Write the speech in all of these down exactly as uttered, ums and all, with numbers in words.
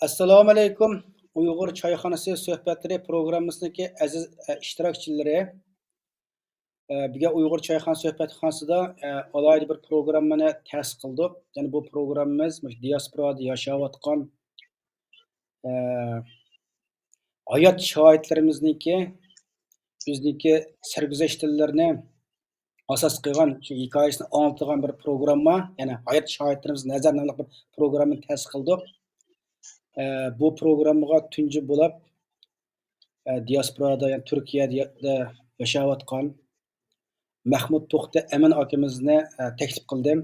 ئەسسالامۇئەلەيكۇم. ئۇيغۇر چايخانىسى سۆھبەتلىرى پروگراممىسىنىڭكى ئەزىز، ئە، ئىشتىراكچىلىرى. ئە، بۈگۈن ئۇيغۇر چايخانا سۆھبەتخانىسىدا، ئە، ئالاھىدە بىر پروگراممىنى تەسىس قىلدۇق. يەنى بۇ پروگراممىمىز مۇشۇ دىياسپورادا ياشاۋاتقان، ئە، ھايات شاھىتلىرىمىزنىڭكى، ئۆزىنىڭكى سەرگۈزەشتلىرىنى ئاساس قىلغان شۇ ھېكايىسىنى ئاڭلىتىدىغان بىر پروگرامما، يەنى ھايات شاھىتلىرىمىز نەزەر ناملىق بىر پروگراممىنى تەسىس قىلدۇق. ئە، بۇ پروگراممىغا تۇنجى بولۇپ، ئە، دىياسپورادا، يەنى تۈركىيەدە يا-، ياشاۋاتقان مەھمۇت توختى ئەمىن ئاكىمىزنى، ئە، تەكلىپ قىلدىم.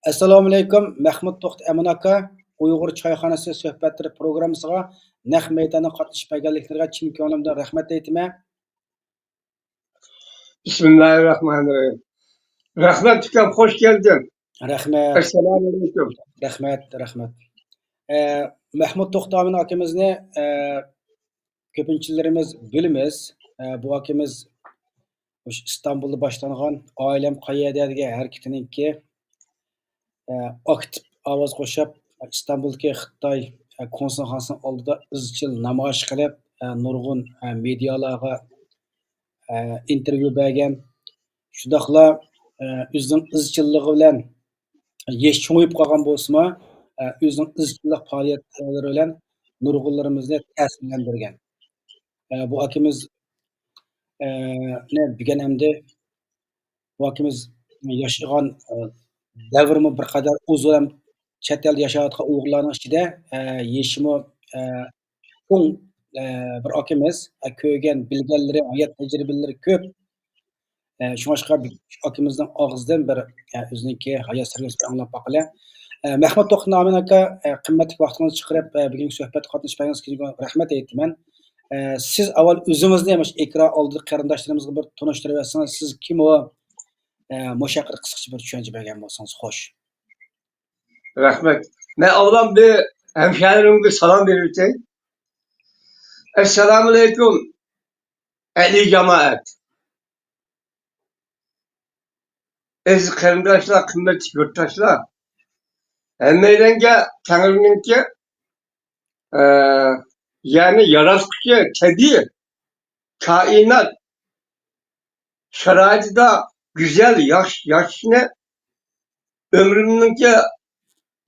ئەسسالامۇئەلەيكۇم، مەھمۇت توختى ئەمىن ئاكا، ئۇيغۇر چايخانىسى سۆھبەتلىرى پروگراممىسىغا نەق مەيداندا قاتنىشىپ بەرگەنلىكلىرىگە چىن كۆڭلۈمدىن رەھمەت ئېيتىمەن. بىسمىللاھىررەھمانىررەھىم. رەھمەت ئۇكام، خوش كەلدىڭ. رەھمەت. ئەسسالامۇئەلەيكۇم. رەھمەت، رەھمەت. ئە، مەھمۇت توختى ئەمىن ئاكىمىزنى، ئە، كۆپىنچىلىرىمىز بىلىمىز. ئە، بۇ ئاكىمىز مۇشۇ ئىستانبۇلدا باشلانغان ئائىلەم قەيەردە دېگەن ھەرىكىتىنىڭكى، ئە، ئاكتىپ ئاۋاز قوشۇپ، ئىستانبۇلدىكى خىتاي، ئە، كونسۇلخانىسىنىڭ ئالدىدا ئىزچىل نامايىش قىلىپ، ئە، نۇرغۇن، ئە، مېدىيالارغا، ئە، ئىنتېرۋيۇ بەرگەن. شۇنداقلا، ئە، ئۆزىنىڭ ئىزچىللىقى بىلەن يېشى چوڭىيىپ قالغان بولسىمۇ، ئە، ئۆزىنىڭ ئىزچىللىق پائالىيەتلىرى بىلەن نۇرغۇنلىرىمىزنى تەسىرلەندۈرگەن. ئە، بۇ ئاكىمىز، ئە، نى بۈگۈن ئەمدى بۇ ئاكىمىز ياشىغان، ئە، دەۋرىمۇ بىر قەدەر ئۇزۇن ھەم چەت ئەلدە ياشاۋاتقان ئۇيغۇرلارنىڭ ئىچىدە، ئە، يېشىمۇ، ئە، چوڭ، ئە، بىر ئاكىمىز، ئە، كۆرگەن، بىلگەنلىرى، ھايات تەجرىبىلىرى كۆپ. ئە، شۇڭلاشقا بىز شۇ ئاكىمىزنىڭ ئاغزىدىن بىر، ئە، ئۆزىنىڭكى ھايات سەرگۈزەشتىنى ئاڭلاپ باقىلى. ئە، مەھمۇت توختى ئەمىن ئاكا، ئە، قىممەتلىك ۋاقتىڭىزنى چىقىرىپ، ئە، بۈگۈنكى سۆھبەتكە قاتنىشىپ بەرگىنىڭىزگە رەھمەت ئېيتىمەن. ئە، سىز ئاۋۋال ئۆزىڭىزنى مۇشۇ ئېكران ئالدىدا قېرىنداشلىرىمىزغا بىر تونۇشتۇرۇۋەتسىڭىز، سىز كىم ئۇ؟ ئە، مۇشۇ ھەققىدە قىسقىچە بىر چۈشەنچە بەرگەن بولسىڭىز خوش. رەھمەت. مەن ئاۋۋال بىر ھەمشەھىرىمگە سالام بېرىۋېتەي. ئەسسالامۇئەلەيكۇم، ئەلى جامائەت. ئەزىز قېرىنداشلار، قىممەتلىك يۇرتداشلار، ھەممەيلەنگە تەڭرىنىڭكى، ئە، يەنى ياراتقۇچى، تەبىئىي، كائىنات شارائىتىدا گۈزەل ياش-، ياشىشىنى، ئۆمرۈمنىڭكى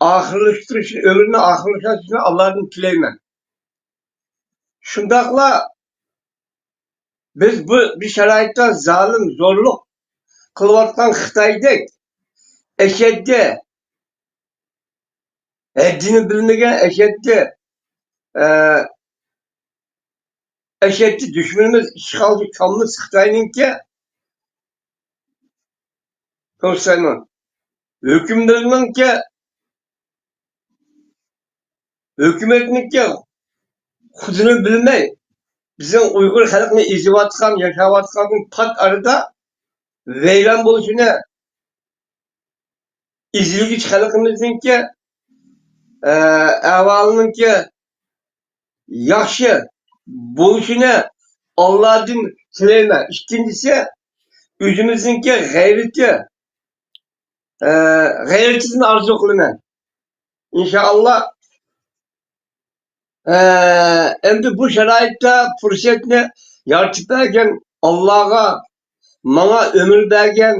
ئاخىرلاشتۇرۇشىنى، ئۆمرىنى ئاخىرلاشتۇرۇشىنى ئاللادىن تىلەيمەن. شۇنداقلا بىز بۇ، بۇ شارائىتتا زالىم، زورلۇق قىلىۋاتقان خىتايدەك ئەشەددىي، ھەددىنى بىلمىگەن ئەشەددىي، ئە، ئەشەددىي دۈشمىنىمىز ئىشغالچى كوممۇنىست خىتاينىڭكى، توسايمەن، ھۆكۈمدارنىڭكى، ھۆكۈمەتنىڭكى خۇدىنى بىلمەي، بىزنىڭ ئۇيغۇر خەلقىنى ئېزىۋاتقان، ياشاۋاتقان پات ئارىدا ۋەيران بولۇشىنى، ئېزىلگۈچى خەلقىمىزنىڭكى، ئە، ئەھۋالىنىڭكى ياخشى بولۇشىنى ئاللادىن تىلەيمەن. ئىككىنچىسى، ئۆزىمىزنىڭكى غەيرىتى، ئە، غەيرىتىدىن ئارزۇ قىلىمەن. ئىنشائاللا، ئە، ئەمدى بۇ شارائىتتا پۇرسەتنى يارىتىپ بەرگەن ئاللاغا، ماڭا ئۆمۈر بەرگەن،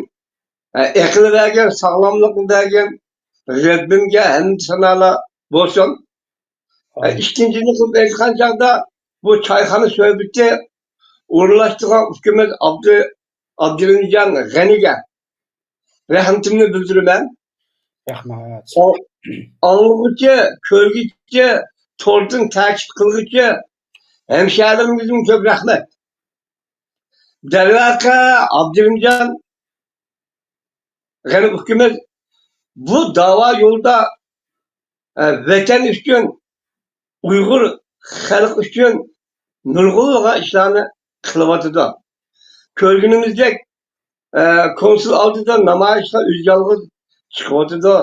ئە، ئەقىل بەرگەن، ساغلاملىقنى بەرگەن رەببىمگە ھەمدۇ سانالار بولسۇن. ئە، ئىككىنچىنى قىلىپ ئېيتقان چاغدا، بۇ چايخانا سۆھبىتى ئورۇنلاشتۇرغان ئۇكىمىز ئابدۇ-، ئابدۇرېھىمجان غەنىگە رەھمىتىمنى بىلدۈرىمەن. رەھمەت. ئاڭلىغۇچى، كۆرگۈچى، توردىن تەكىت قىلغۇچى ھەمشەھىرىمىزگىمۇ كۆپ رەھمەت. دەرۋەقە، ئابدۇرېھىمجان غەنى ئۇكىمىز بۇ داۋا يولىدا، ئە، ۋەتەن ئۈچۈن، ئۇيغۇر خەلقى ئۈچۈن نۇرغۇنلىغان ئىشلارنى قىلىۋاتىدۇ. كۆرگىنىمىزدەك، ئە، كونسۇل ئالدىدا نامايىشقا ئۆزى يالغۇز چىقىۋاتىدۇ.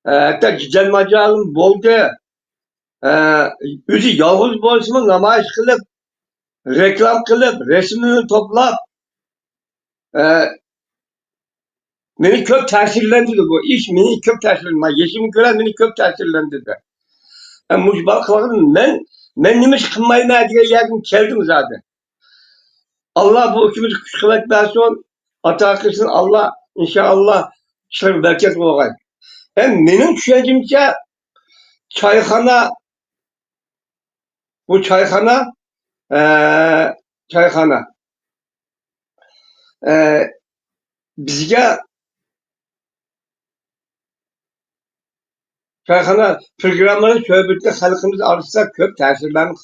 ئە، ھەتتا جېدەل ماجالىمۇ بولدى. ئە، ئۆزى يالغۇز بولسىمۇ نامايىش قىلىپ، رېكلام قىلىپ، رەسىملىرىنى توپلاپ، ئە، مېنى كۆپ تەسىرلەندۈردى بۇ ئىش، مېنى كۆپ تەسىرلەندۈردى. يېشىمغا كۆرە مېنى كۆپ تەسىرلەندۈردى. مۇشۇ بالا قىلغىنىم مەن، مەن نېمە ئىش قىلمايمەن دېگەن يەردىن كەلدىم زادى. ئاللا بۇ ئىككىمىزگە كۈچ قۇۋۋەت بەرسۇن، ئاتا قىلسۇن ئاللا، ئىنشائاللا ئىشلىرىغا بەرىكەت بولغاي. ھەم مېنىڭ چۈشەنچەمچە چايخانا، بۇ چايخانا، ئە، چايخانا، ئە، بىزگە چايخانا پروگراممىلىرى سۆھبىتىنى خەلقىمىز ئارىسىدا كۆپ تەسىرلەرنى،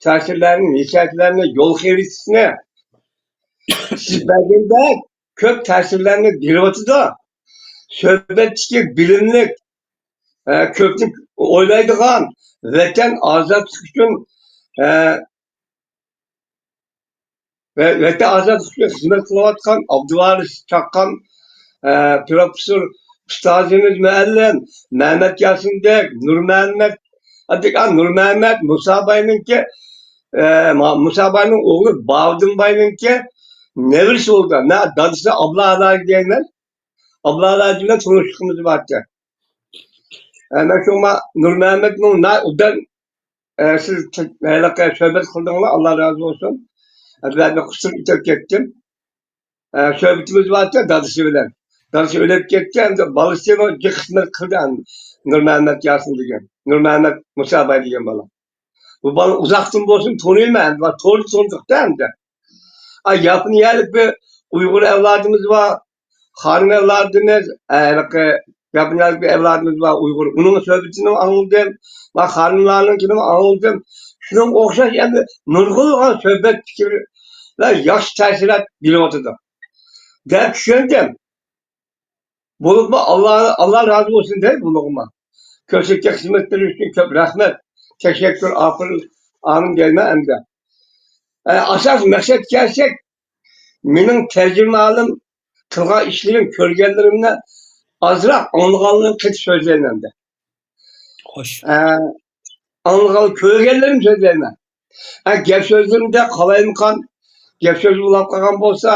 تەسىرلەرنى، نەسىھەتلەرنى، يول خەرىتىسىنى سىز بەرگەندەك كۆپ تەسىرلەرنى بېرىۋاتىدۇ. سۆھبەتتىكى بىلىملىك، ئە، كۆپنى ئويلايدىغان، ۋەتەن ئازادلىقى ئۈچۈن، ئە، ۋە ۋەتەن ئازادلىقى ئۈچۈن خىزمەت قىلىۋاتقان ئابدۇۋارىس چاققان، ئە، پروفېسسور ئۇستازىمىز مۇئەللىم، مەمەت ياسىندەك، نۇرمەمەت، ئا، نۇرمەمەت مۇساباينىڭكى، ئە، ما-، مۇساباينىڭ ئوغلى باۋۇدۇن باينىڭكى نەۋرىسى بولىدۇ. نە، دادىسى ئابلا ئالاجى دەيمەن. ئابلا ئالاجى بىلەن تونۇشلۇقىمىز باركەن. ئە، مەن شۇڭا نۇرمەمەتنىڭ نە-، ئوبدان ئە، سىز ت-، ھېلىقى سۆھبەت قىلدىڭلار، ئاللا رازى بولسۇن. ئە، بىر قۇسۇر ئېتىپ كەتتىم. ئە، سۆھبىتىمىز بارتى دادىسى بىلەن. دادىسى ئۆلۈپ كەتتى، ئەمدى بالىسى بۇ جىق خىزمەت قىلدى، ئەمدى نۇرمەمەت ياسىن دېگەن، نۇرمەمەت مۇساباي دېگەن بالا. بۇ بالا ئۇزاقتىن بولسۇن تونۇيمەن، ئەمدى توردا تونۇدۇق-دە ئەمدى. ئا، ياپونىيەلىك بىر ئۇيغۇر ئەۋلادىمىز بار. خانىم ئەۋلادىمىز، ھېلىقى ياپونىيەلىك بىر ئەۋلادىمىز بار، ئۇيغۇر. ئۇنىڭ سۆھبىتىنى ئاڭلىدىم. مانا خانىملارنىڭكىنىمۇ ئاڭلىدىم. شۇنىڭغا ئوخشاش يەنە نۇرغۇنلىغان سۆھبەت پىكىرلەر ياخشى تەسىرات بېرىۋاتىدۇ دەپ چۈشەندىم. بولۇپمۇ ئاللا، ئاللا رازى بولسۇن دەي بۇلارغىمۇ. كۆرسەتكەن خىزمەتلىرى ئۈچۈن كۆپ رەھمەت. تەشەككۈر، ئاپىرىن، ئامىن دەيمەن ئەمدى. ئە، ئاساسىي مەقسەتكە كەلسەك، مېنىڭ تەرجىمىھالىم، قىلغان ئىشلىرىم، كۆرگەنلىرىمنى ئازراق ئاڭلىغانلىرىم قېتىپ سۆزلەيمەن ئەمدى. خوش. ئە، ئاڭلىغان، كۆرگەنلىرىم سۆزلەيمەن. ئە، گەپ سۆزلىرىمدە قالايمىقان گەپ سۆز بولاپ قالغان بولسا،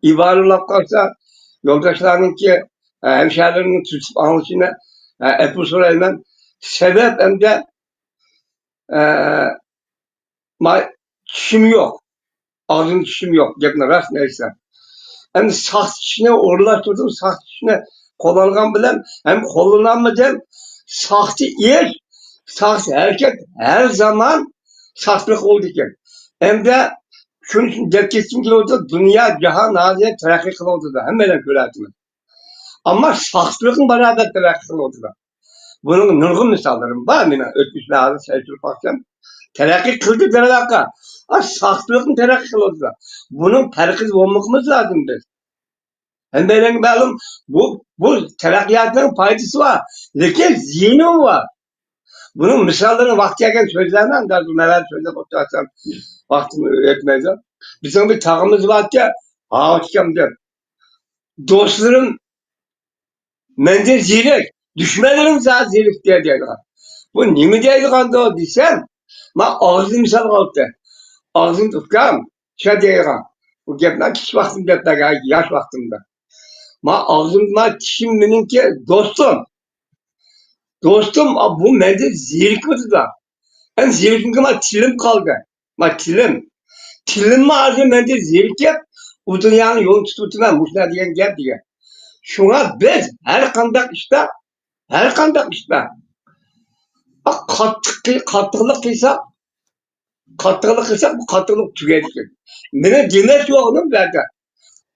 ئىبارە بولاپ قالسا، يولداشلارنىڭكى، ئە، ھەمشەھەرلەرنىڭ تۈزىتىپ ئاڭلىشىنى، ئە، ئەپۇ سورايمەن. سەۋەب ئەمدى، ئە، ما-، چىشىم يوق. ئاغزىمدا چىشىم يوق، گەپنى راستىنى ئېيتسام. ئەمدى ساختا چىشنى ئورۇنلاشتۇردۇم، ساختا چىشنى قوللانغان بىلەن ھەم قوللىنالمىدىم. ساختا ئىش، ساختا ھەرىكەت ھەر زامان ساختىلىق بولىدىكەن. ئەمدى شۇنى دەپ كەتكۈم كېلىۋاتىدۇ، دۇنيا، جاھان ھازىر تەرەققىي قىلىۋاتىدۇ، ھەممەيلەن كۆرۈۋاتىمىز. ئەمما ساختىلىقمۇ باراۋەر تەرەققىي قىلىۋاتىدۇ. بۇنىڭ نۇرغۇن مىساللىرىم بار مېنىڭ ئۆتمۈش ۋە ھازىر سەلچۈرۈپ باقسام، تەرەققىي قىلدى دەرۋەقە. ئا، ساختىلىقمۇ تەرەققىي قىلىۋاتىدۇ. بۇنىڭ پەرقىدە بولمىقىمىز لازىم بىز. ھەممەيلەنگە مەلۇم، بۇ، بۇ تەرەققىياتنىڭ پايدىسى بار، لېكىن زىيىنىمۇ بار. بۇنىڭ مىساللىرىنى ۋاقتى كەلگەن سۆزلەرنى، ھازىر مەن سۆزلەپ ئولتۇرسام، ۋاقتىم يەتمەيدۇ. بىزنىڭ بىر تاغىمىز باركەن، ھاۋۇچكام دەپ. دوستلىرىم مەندىن زېرەك، دۈشمەنلىرىم ساڭا زېرىكتى دەيدىغان. بۇ نېمە دەيدىغاندۇ دېسەم، ما ئاغزىنى مىسالغا ئالدى. ئاغزىنى تۇتقان، شۇ دەيدىغان. بۇ گەپنى كىچىك ۋاقتىمدا دەپ بەرگەن، ياش ۋاقتىمدا. ما ئاغزىم، ما چىشىم مېنىڭكى دوستۇم. دوستۇم، بۇ مەندىن زېرىكمىدى دا. ئەمدى زېرىكمىگەن ما تىلىم قالدى. ما تىلىم. تىلىممۇ ھازىر مەندىن زېرىكىپ، ئۇ دۇنيانىڭ يولىنى تۇتۇۋېتىمەن، مۇشۇنداق دېگەن گەپ دېگەن. شۇڭا بىز ھەر قانداق ئىشتا، ھەر قانداق ئىشتا قاتتىق، قاتتىقلىق قىلساق، قاتتىقلىق قىلساق، بۇ قاتتىقلىق تۈگەيدىكەن. مېنىڭ دېمەكچى بولغىنىم بۇ يەردە.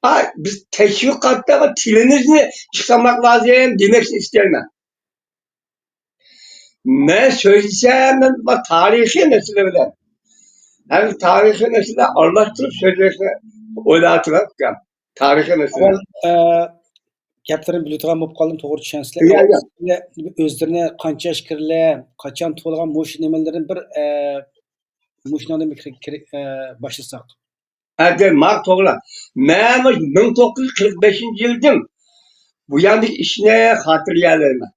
ئا، بىز تەشۋىقاتتا بۇ تىلىمىزنى چىقارماق لازىم دېمەكچى ئىستەيمەن. مەن سۆزلىسەم، مەن بۇ تارىخىي مەسىلە بىلەن، ھەم تارىخىي مەسىلە ئارىلاشتۇرۇپ سۆزلەشنى ئويلاۋاتىمەن ئۇكام. تارىخىي مەسىلە. ئەۋۋەل، ئە، گەپلىرىنى بىلىدىغان بولۇپ قالدىم، توغرا چۈشەنسىلەر. يا، يا. ئۆزلىرىنى قانچە ياش كىرلەر، قاچان تۇغۇلغان، مۇشۇ نېمىلىرىنى بىر، ئە، مۇشۇنىڭدىن بىر كىر-، كىر-، ئە، باشلىساق. ھە، دەل ماڭا توغرا. مەن مۇشۇ مىڭ توققۇز يۈز قىرىق بەشىنچى يىلدىن بۇ ياندىكى ئىشنى خاتىرىلىيەلەيمەن.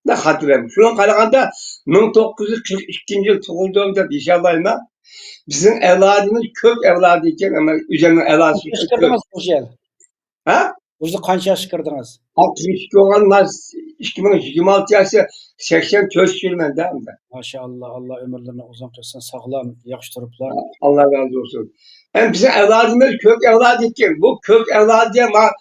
مەن خاتىرىلەيمەن. شۇنىڭغا قارىغاندا، مىڭ توققۇز يۈز قىرىق ئىككىنچى يىل تۇغۇلدۇم دەپ دېيىشەلمەيمەن. بىزنىڭ ئەۋلادىمىز كۆپ ئەۋلادى ئىكەن، ئەمما ئۆزۈمنىڭ ئەۋلادى كۆپ. قىرىق بەشىنچى يىل. ھە؟ ئۆزى قانچە ياشقا كىردىڭىز؟ ئاتمىش ئىككى بولغان، مانا ئىككى مىڭ يىگىرمە ئالتە ياشى، سەكسەن تۆت يۈرىمەن-دە ئەمدى. ماشائاللا، ئاللا ئۆمۈرلىرىنى ئۇزۇن قىلسۇن، ساغلام، ياخشى تۇرۇپلا. ئاللا رازى بولسۇن. ئەمدى بىزنىڭ ئەۋلادىمىز كۆك ئەۋلاد ئىكەن. بۇ كۆك ئەۋلاد دېگەن ما-،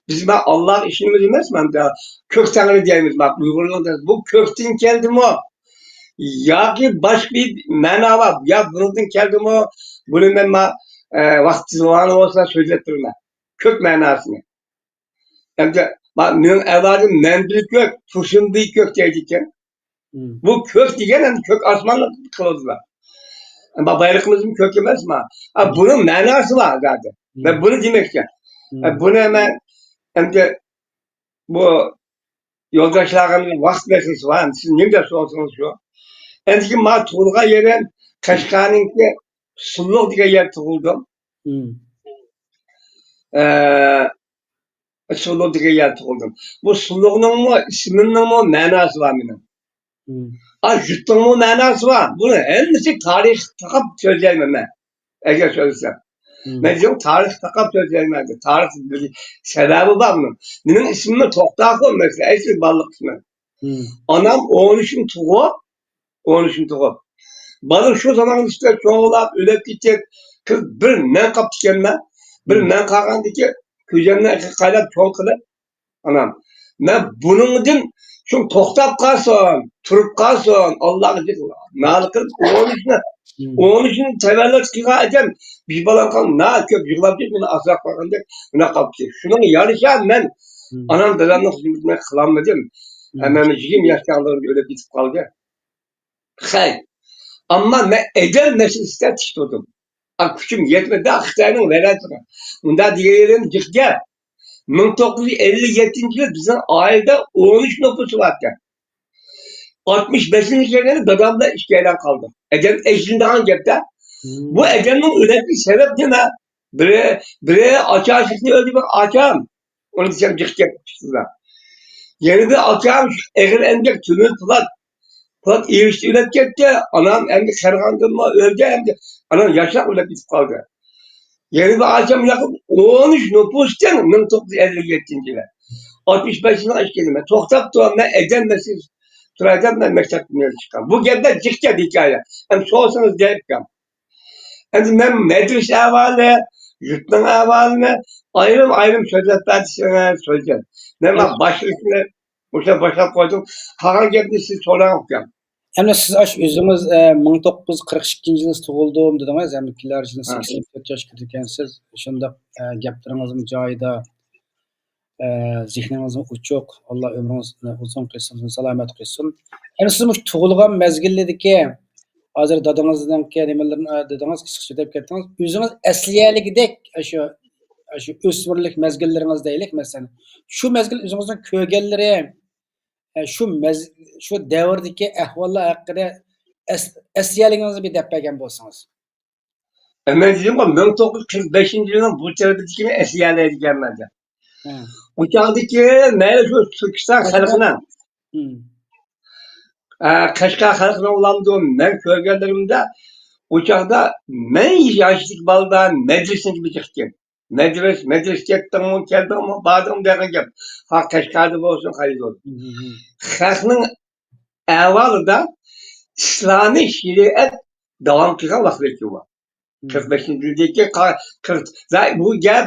بىز ما ئاللاغا ئىشىنىمىز ئەمەس، مانا كۆك تەڭرى دەيمىز، ما ئۇيغۇرلار. بۇ كۆكتىن كەلدىمۇ ياكى باشقا بىر مەنا بار، يا بۇنىڭدىن كەلدىمۇ، بۇنى مەن ما، ئە، ۋاقتى زامانى بولسا سۆزلەپ بېرىمەن. كۆك مەناسىنى. ئەمدى ما-، مېنىڭ ئەۋلادىم مەندىلا كۆك، تۇرسۇنبى كۆك دەيدىكەن. مم. بۇ كۆك دېگەن ئەمدى كۆك ئاسماننى قىلىۋاتىدۇ. ئەمما بايرىقىمىزمۇ كۆك ئەمەسما؟ ئا، مم. بۇنىڭ مەناسى بار زادى. مم. مەن بۇنى دېمەكچى. مم. ئە، بۇنى مەن ئەمدى بۇ يولداشلارغا ۋاقىت مەسىلىسى بار. سىز نېمە دەپ سورىسىڭىز شۇ. ئەمدىكى ما تۇغۇلغان يېرىم قەشقەرنىڭكى سۇللۇق دېگەن يەردە تۇغۇلدۇم. مم. ئە، سۇلۇ دېگەن يەردە تۇغۇلدۇم. بۇ سۇلۇنىڭمۇ، ئىسمىمنىڭمۇ مەناسى بار مېنىڭ. مم. ئا، يۇرتنىڭمۇ مەناسى بار. بۇنى ھەممىسى تارىخ تاقاپ سۆزلەيمەن مەن. ئەگەر سۆزلىسەم. مم. مەن دېدىم، تارىخ تاقاپ سۆزلەيمەن. تارىخ بىر سەۋەبى بار بۇنىڭ. مېنىڭ ئىسمىممۇ توختاخۇن مەسىلەن، ئەسلى بالىلىق ئىسمىم. مم. ئانام ئون ئۈچىنچى تۇغۇپ، ئون ئۈچىنچى تۇغۇپ. بالام شۇ زاماندا ئىشلەپ چوڭلاپ، ئۆلۈپ كېتىپ، قىز بىر مەن قاپتىكەنمەن. بىر مم. مەن قالغاندىكى كۆزۈمنى قايناپ چوڭ قىلىپ، ئانام، مەن بۇنىڭدىن شۇ توختاپ قالسۇن، تۇرۇپ قالسۇن، ئاللاغا نالە قىلىپ، ئون ئۈچنى، مم. ئون ئۈچنى تەۋەللۇت قىلغان ئىدىم. بىر بالام قالدى، ناھايىتى كۆپ يىغلاپ كېتىپ، مېنى ئازراق قالغاندەك، مۇنداق قاپتۇ. شۇنىڭغا يارىشا مەن مم. ئانام دادامنىڭ خىزمىتىنى قىلالمىدىم. مم. ھەممىمىز يىگىرمە ياشلاردا ئۆلۈپ كېتىپ قالدى. خەي. ئەمما مەن ئەدەم مەسىلىسىدە تىك تۇردۇم. ئا، كۈچۈم يەتمىدى خىتاينىڭ ۋەيرانچىلىقىغا. ئۇنداق دېگەنلىرىم جىق گەپ. مىڭ توققۇز يۈز ئەللىك يەتتىنچى يىلى بىزنىڭ ئائىلىدە ئون ئۈچ نوپۇس باركەن. ئاتمىش بەشىنچى يىلى دادام بىلەن ئىككىيلەن قالدۇق. ئەدەم ئەجىلىدىغان گەپتە. مم. بۇ ئەدەمنىڭ ئۆلۈشىگە سەۋەب نېمە؟ بىرى، بىرى ئاچارچىلىقتىن ئۆلدى، بىر ئاچام. ئۇنى دېسەم جىق گەپ چىقىدۇ. يەنە بىر ئاچام ئېغىر ئەمگەك تۆمۈر پولات، پولات ئېرىشتى ئۆلۈپ كەتتى. ئانام ئەمدى قېرىغاندىنمۇ ئۆلدى، ئەمدى ئانام ياشاپ ئۆلۈپ كېتىپ قالدى. يەنە بىر ئاچام ياقىپ ئون ئۈچ نوپۇستىن مىڭ توققۇز يۈز ئەللىك يەتتىنچى يىلى. ئاتمىش بەش يىلنىڭ ئىچىدە مەن توختاپ تۇرۇپ، مەن ئەدەم مەسىلىسى تۇراي دەپ مەن مەكتەپتىن يېنىپ چىققان. بۇ گەپلەر جىق گەپ ھېكايە. ئەمدى سورىسىڭىز دەيدىكەن. ئەمدى مەن مەدرىسە ئەھۋالى، يۇرتنىڭ ئەھۋالىنى ئايرىم-ئايرىم سۆزلەپ بەرسىڭىز سۆزلەپ. مەن مانا باشلىقنى مۇشۇ باشلاپ قويدۇم. قالغان گەپنى سىز سوراڭ ئۇكام. ئەمدى سىز ئاشۇ ئۆزىڭىز، ئە، مىڭ توققۇز يۈز قىرىق ئىككىنچى يىلى تۇغۇلدۇم دېدىڭىز. ئەمدى كېلەر يىلى ھە. سەكسەن تۆت ياشقا كىرىدىكەنسىز. شۇنداق، ئە، گەپلىرىڭىزمۇ جايىدا. ئە، زېھنىڭىزمۇ ئوچۇق، ئاللا ئۆمرىڭىزنى ئۇزۇن قىلسۇن، سالامەت قىلسۇن. ئەمدى سىز مۇشۇ تۇغۇلغان مەزگىلىدىكى، ھازىر دادىڭىزنىڭكى نېمىلىرىنى، ئە، دېدىڭىز، قىسقىچە دەپ كەتتىڭىز. ئۆزىڭىز ئەسلىيەلىگۈدەك، ئاشۇ، ئاشۇ ئۆسمۈرلۈك مەزگىللىرىڭىز دەيلىك، مەسىلەن، شۇ مەزگىل ئۆزىڭىزنىڭ كۆرگەنلىرى، ئە، شۇ مەز-، شۇ دەۋردىكى ئەھۋاللار ھەققىدە ئەس-، ئەسلىيەلىگىڭىزنى بىر دەپ بەرگەن بولسىڭىز. مەن دېدىمغۇ، مىڭ توققۇز يۈز قىرىق بەشىنچى يىلنىڭ بۇ تەرىپىدىكىنى ئەسلىيەلەيدىكەنمەن دەپ. ھە. ئۇ چاغدىكى مەيلى شۇ تۈركىستان خەلقىنىڭ، ھىم. ئە، قەشقەر خەلقىنىڭ بولامدۇ، مەن كۆرگەنلىرىمدە، ئۇ چاغدا مەن ياشلىق بالىدا مەدرىسىنىڭ بىر چىقتى. مەدرىس-، مەدرىسە كەتتىڭمۇ، كەلدىڭمۇ، باردىڭمۇ دېگەن گەپ. ھا، قەشقەردە بولسۇن، قايدا بولسۇن. ھىم، ھىم، ھىم. خەقنىڭ ئەھۋالىدا ئىسلامىي شەرىئەت داۋام قىلغان ۋاقىت بار. ھىم. قىرىق بەشىنچى يىلدىكى قا-، قىرىق، ۋە بۇ گەپ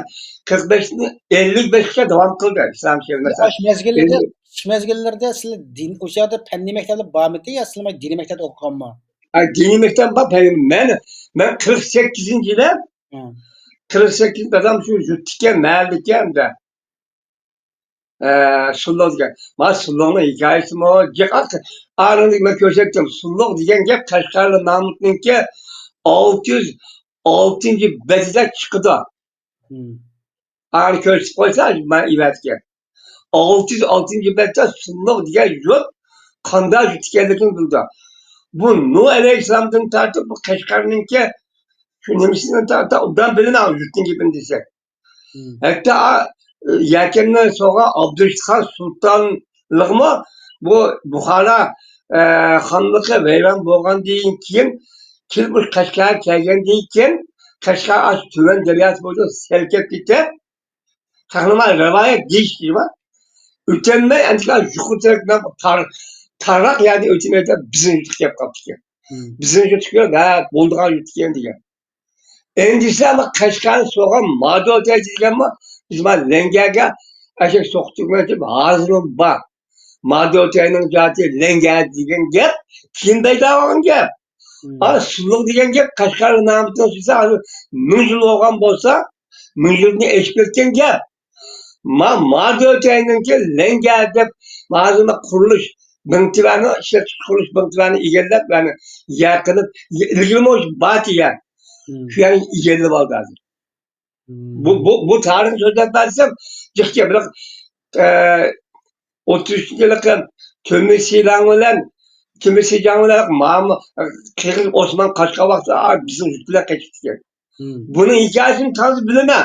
قىرىق بەشتىن ئەللىك بەشكىچە داۋام قىلدى ئىسلام شەرىئەتى. مەسىلەن، ئاشۇ مەزگىللەردە، ئەللىك ئاشۇ مەزگىللەردە سىلەر دىن، ئوشۇ يەردە پەننىي مەكتەپلەر بارمىدى يا سىلەر دىنىي مەكتەپتە ئوقۇغانمۇ؟ ئا، دىنىي مەكتەپ بار، پەن-، مەن، مەن قىرىق سەككىزىنچى يىلى، ھە. قىرىق سەككىز دادام شۇ يۇرتتىكەن، مەھەللىدىكەن دە. ئە، سۇلۇ دېگەن. مانا سۇلۇنىڭ ھېكايىسىمۇ جىق. ئانىڭدىن مەن كۆرسەتتىم. سۇلۇ دېگەن گەپ قەشقەرلىك مەمۇتنىڭكى ئالتە يۈز ئالتىنچى بەتىدە چىقىدۇ. ھىم. ئانى كۆرسىتىپ قويسا، مانا ئېۋەتكەن. ئالتە يۈز ئالتىنچى بەتتە سۇلۇ دېگەن يۇرت قانداق يۇرت ئىكەنلىكىنى بىلدى. بۇ نۇھ ئەلەيھىسسالامدىن تارتىپ بۇ قەشقەرنىڭكى شۇ نېمىسىدىن تارتىپ ئوبدان بىلىنىدۇ يۇرتنىڭ گېپىنى دېسەك. مم. ھەتتا، ئا، يەكەندىن سوغا ئابدۇرېشىت خان سۇلتانلىقمۇ بۇ بۇخارا، ئە، خانلىقى ۋەيران بولغاندىن كېيىن، كېلىپ مۇشۇ قەشقەرگە كەلگەندىن كېيىن، قەشقەر ئاشۇ تۈمەن دەرياسى بويىچە سەل كېلىپ كېتىپ، تېخىمۇ رىۋايەت دېيىش دېيما. ئۆتەلمەي، ئەنتىكا يۇقىرى تەرەپتىن تار-، تارراق يەردىن ئۆتەلمەي بىزنىڭ يۇرتقا كېلىپ قاپتىكەن. مم. بىزنىڭ يۇرتقا كېلىپ، ھە، بولىدىغان يۇرتكەن دېگەن. ئەمدىسە ما قەشقەرنى سوغان مادوتەي دېگەنمۇ، بىز ما لەڭگەگە ئەشەك سوقۇپ تۇرغان ھازىرمۇ بار. مادوتەينىڭ جايى لەڭگە دېگەن گەپ كېيىن پەيدا بولغان گەپ. مم. ئا، سۇلۇق دېگەن گەپ قەشقەر نامىتىنىڭ سۆزى ھازىر مىڭ يىل بولغان بولسا، مىڭ يىلدىن ئېشىپ كەتكەن گەپ. ما، مادۆتەينىڭكى لەڭگە دەپ، ھازىر قۇرۇلۇش بىڭتۈەننىڭ ئىشلەپچىقىرىش قۇرۇلۇش بىڭتۈەننى ئىگىلەپ، يەنى يەر قىلىپ، ئىلگىرىمۇ بار دېگەن. مم. شۇ يەرنى ئىگىلەپ ئالدى ھازىر. مم. بۇ، بۇ، بۇ تارىخنى سۆزلەپ بەرسەم، جىق گەپ، بىراق، ئە، ئوتتۇز ئۈچىنچى يىلى تۆمۈر سىجاڭ بىلەن، تۆمۈر سىجاڭ بىلەن مامۇ-، قىرغىز ئوسمان قاچقان ۋاقتىدا، ئا، بىزنىڭ يۇرت بىلەن قېچىپ كەتكەن. مم. بۇنىڭ ھېكايىسىنى تازا بىلىمەن.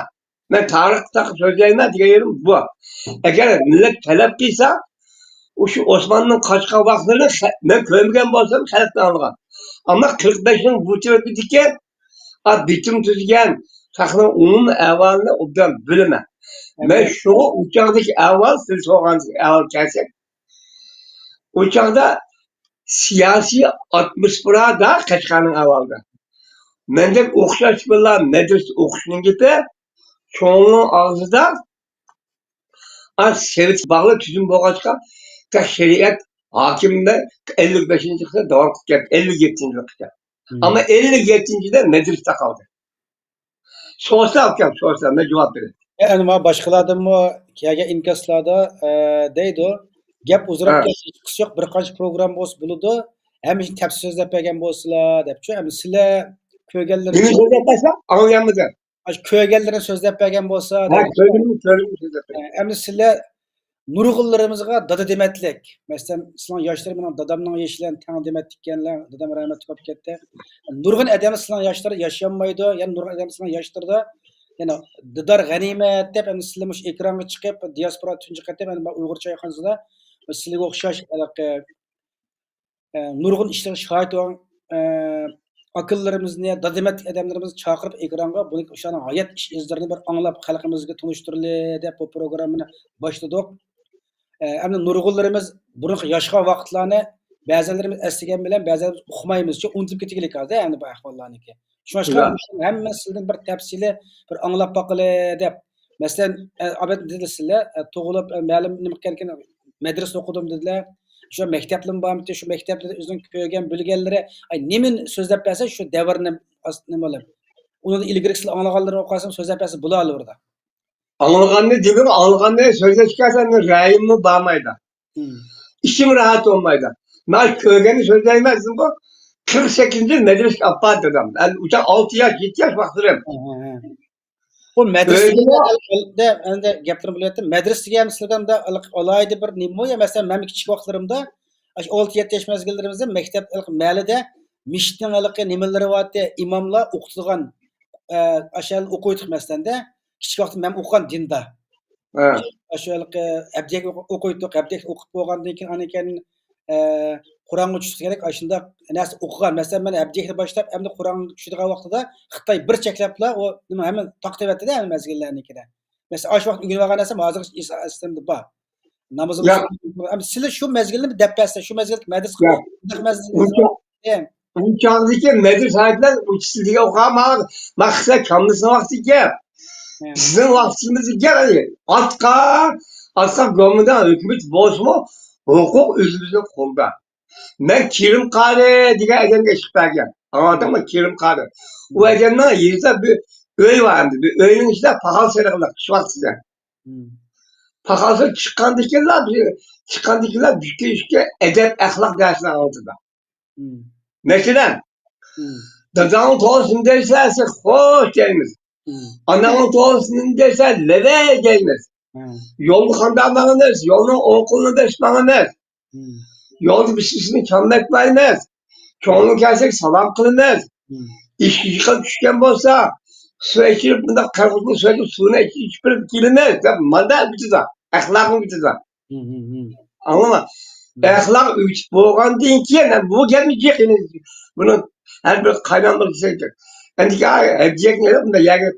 مەن تارىختا سۆزلەيمەن دېگەن يېرىم بۇ. ئەگەر مىللەت تەلەپ قىلسا، ئۇ شۇ ئوسماننىڭ قاچقان ۋاقىتلىرىنى خە-، مەن كۆرمىگەن بولسام، خەلقتىن ئاڭلىغان. ئەمما قىرىق بەشنىڭ بۇ تەرىپىدىكى، ئا، بېتىم تۈزگەن شەخسنىڭ ئومۇمىي ئەھۋالىنى ئوبدان بىلىمەن. مەن شۇڭا ئۇ چاغدىكى ئەھۋال، سىز سورىغان ئەھۋال كەلسەك، ئۇ چاغدا سىياسىي ئاتموسفېرا دا قەشقەرنىڭ ئەھۋالىدا. مەندەك ئوخشاش بىللا مەدرىسە ئوقۇشنىڭ گېپى، چوڭنىڭ ئاغزىدا، ئا، سوۋېت باغلىق تۈزۈم بولغاچقا، تېخى شەرىئەت ھاكىملىقى ئەللىك بەشىنچى يىلغىچە داۋام قىلىپ كەلدى، ئەللىك يەتتىنچى يىلغىچە. مم. ئەمما ئەللىك يەتتىنچى يىلدا مەدرىسە تاقالدى. سورىسا ئۇكام، سورىسا، مەن جاۋاب بېرەي. ئەنە مانا باشقىلاردىنمۇ كەلگەن ئىنكاسلاردا، ئە، دەيدۇ، گەپ ئۇزىراپ ھە. كەتسە ھېچقىسى يوق، بىر قانچە پروگرامما بولسا بولىدۇ، ھەممە ئىشنى تەپسىلىي سۆزلەپ بەرگەن بولسىلا دەپچۇ. ئەمدى سىلەر كۆرگەنلىرىنى نېمە سۆزلەپ بەرسە ئاڭلىيالمىدىم. ئاشۇ كۆرگەنلىرىنى سۆزلەپ بەرگەن بولسا ھە، دەيدۇ. كۆردۈم، كۆردۈم، سۆزلەپ بەرگەن. ئە، ئەمدى سىلەر نۇرغۇنلىرىمىزغا دادا دېمەتلىك. مەسىلەن، سىلەرنىڭ ياشلىرى مېنىڭ دادامنىڭ يېشى بىلەن تەڭ دېمەتتىكەنلەر، دادام رەھمەتلىك بولۇپ كەتتى. نۇرغۇن ئادەملەر سىلەرنىڭ ياشلىرى ياشىيالمايدۇ، يەنە نۇرغۇن ئادەملەر سىلەرنىڭ ياشلىرىدا، يەنە دىدار غەنىيمەت دەپ، ئەمدى سىلەر مۇشۇ ئېكرانغا چىقىپ، دىياسپورا تۇنجى قېتىم، ئەمدى مانا ئۇيغۇر چايخانىسىدا سىلەرگە ئوخشاش ھېلىقى ئە، نۇرغۇن ئىشلارغا شاھىت بولغان، ئە، ئاكىلىرىمىزنى، دادىمەتلىك ئادەملىرىمىزنى چاقىرىپ ئېكرانغا، بۇنى، ئۇلارنىڭ ھايات ئىش ئىزلىرىنى بىر ئاڭلاپ، خەلقىمىزگە تونۇشتۇرۇلى دەپ بۇ پروگراممىنى باشلىدۇق. ئە، ئەمدى نۇرغۇنلىرىمىز بۇرۇنقى ياشىغان ۋاقىتلارنى بەزەنلىرىمىز ئەسلىگەن بىلەن بەزەنلىرىمىز ئۇقمايمىز، چۈنكى ئۇنتۇپ كېتىگلىك ھالدا ئەمدى بۇ ئەھۋاللارنىڭكى. شۇڭلاشقا ھەممە سىلىدىن بىر تەپسىلىي بىر ئاڭلاپ باقىلى دەپ. مەسىلەن، ئە، ئابەت دېدى سىلەر، ئە، تۇغۇلۇپ، ئە، مەلۇم نېمە ئىكەنكىن، مەدرىسىدە ئوقۇدۇم دېدىلەر. شۇ مەكتەپلىرىمۇ بارمىتى، شۇ مەكتەپلەردە ئۆزىنىڭ كۆرگەن، بىلگەنلىرى، ئاي، نېمىنى سۆزلەپ بەرسە، شۇ دەۋرنى ئاس-، نېمە قىلىپ. ئۇنىڭدىن ئىلگىرىكىسىنى ئاڭلىغانلىرىنى ئوقۇسام، سۆزلەپ بەرسە بولالىۋېرىدۇ. ئاڭلىغاننى دېمەم، ئاڭلىغاننى سۆزلەشكە سەن رەھىممۇ بارمايدۇ. مم. ئىچىم راھەت بولمايدۇ. مەن كۆرگەننى سۆزلەيمەن، بۇ قىرىق سەككىزىنچى يىل مەدرىسىگە ئاپپارىپ دادام. ئەمدى ئۇچاق ئالتە ياش، يەتتە ياش ۋاقىتلىرىم. ھە، ھە، ھە. بۇ مەدرىسە ئۆزىمۇ دېگەن ئەمدى، ئەمدى گەپلىرىمنى بۆلۈۋەتتىم. مەدرىسە دېگەن سىلەردە ئالاھىدە بىر نېمە بۇ يا؟ مەسىلەن، مەن كىچىك ۋاقىتلىرىمدا ئاشۇ ئالتە يەتتە ياش مەزگىللىرىمىزدە مەكتەپ، ھېلىقى مەھەللىدە مىشىتنىڭ ھېلىقى نېمىلىرى بارتى، ئىماملار ئوقۇتىدىغان، ئە، ئاشۇ يەردە ئوقۇۋېتىق مەسىلەندە. كىچىك ۋاقتىم مەن ئوقۇغان دىندا. ھە. ئاشۇ ھېلىقى ئەبجەك ئوقۇ-، ئوقۇيتتۇق. ئەبجەك ئوقۇپ بولغاندىن كېيىن، ئاندىن كېيىن، ئە، قۇرئانغا چۈشتى دېگەندەك ئاشۇنداق نەرسە ئوقۇغان. مەسىلەن، مەن ئەبجەكنى باشلاپ، ئەمدى قۇرئانغا چۈشىدىغان ۋاقتىدا خىتاي بىر چەكلەپلا، ئۇ نېمە، ھەممە توختىۋەتتى-دە، ھەممە مەزگىللەرنىڭكىدە. مەسىلەن، ئاشۇ ۋاقىت ئۆگىنىۋالغان نەرسەم ھازىرغىچە ئېس-، ئەسلىمدە بار. نامىزىمىز، ياق. ئەمدى سىلەر شۇ مەزگىلنى دەپ بەرسە، شۇ مەزگىلدىكى مەدرىسە ياق. قانداق مەزگىل؟ ئۇ چاغ-، ئۇ چاغدىكى مەدرىسە ھاياتلار ئۇ سىزگە ئوخشىمايدۇ. مەن خىتاي كاملىسىنىڭ ۋاقتىكى. ھە. بىزنىڭ ۋاقتىمىزدىكى ئاتقا، ئاتقا گومىنداڭ ھۆكۈمىتى بولسىمۇ، ھوقۇق ئۆزىمىزنىڭ قولىدا. مەن كېرىم قارى دېگەن ئادەمگە ئىشقىپ بەرگەن. ئاڭلىدىڭمۇ؟ كېرىم قارى. ئۇ ئادەمنىڭ يېزىدا بىر ئۆي بار ئەمدى. بىر ئۆينىڭ ئىچىدە پاخال سېلىقلىق قىش ۋاقتىدا. مم. پاخال سېلىپ چىققاندىن كېيىنلا، چىققاندىن كېيىنلا بىر كىشىگە ئەدەپ، ئەخلاق دەرسىنى ئاڭلىتىدۇ. مم. مەسىلەن، مم. داداڭنىڭ توغرىسىنى دېسە، سىز خوش دەيمىز. مم. ئاناڭنىڭ توغرىسىنى دېسە، لەۋەي دەيمىز. مم. يولدا قانداق ماڭىمىز؟ يولنىڭ ئوڭ قولىنى بېسىپ ماڭىمىز. مم. يولدا بىر كىشىنى چالمايمىز. كۆڭلىگە كەلسەك سالام قىلىمىز. مم. ئىشىككە يىقىلىپ چۈشكەن بولسا، سۇ ئىچىرىپ، بۇنداق قەرز قىلىپ سۇ ئىچىپ، سۇنى ئىچىپ بېرىپ كېلىمىز دەپ، مانا ئۆگىتىدۇ. ئەخلاقنى ئۆگىتىدۇ. مم، مم، مم. ئاڭلىما. مم. ئەخلاق ئۆگىتىپ بولغاندىن كېيىن، بۇ گەپنى جىق، بۇنى ھەر بىر قايناملىق دېسەك، ئەمدىكى ئەبجەكنى ئېلىپ، بۇنداق يەرگە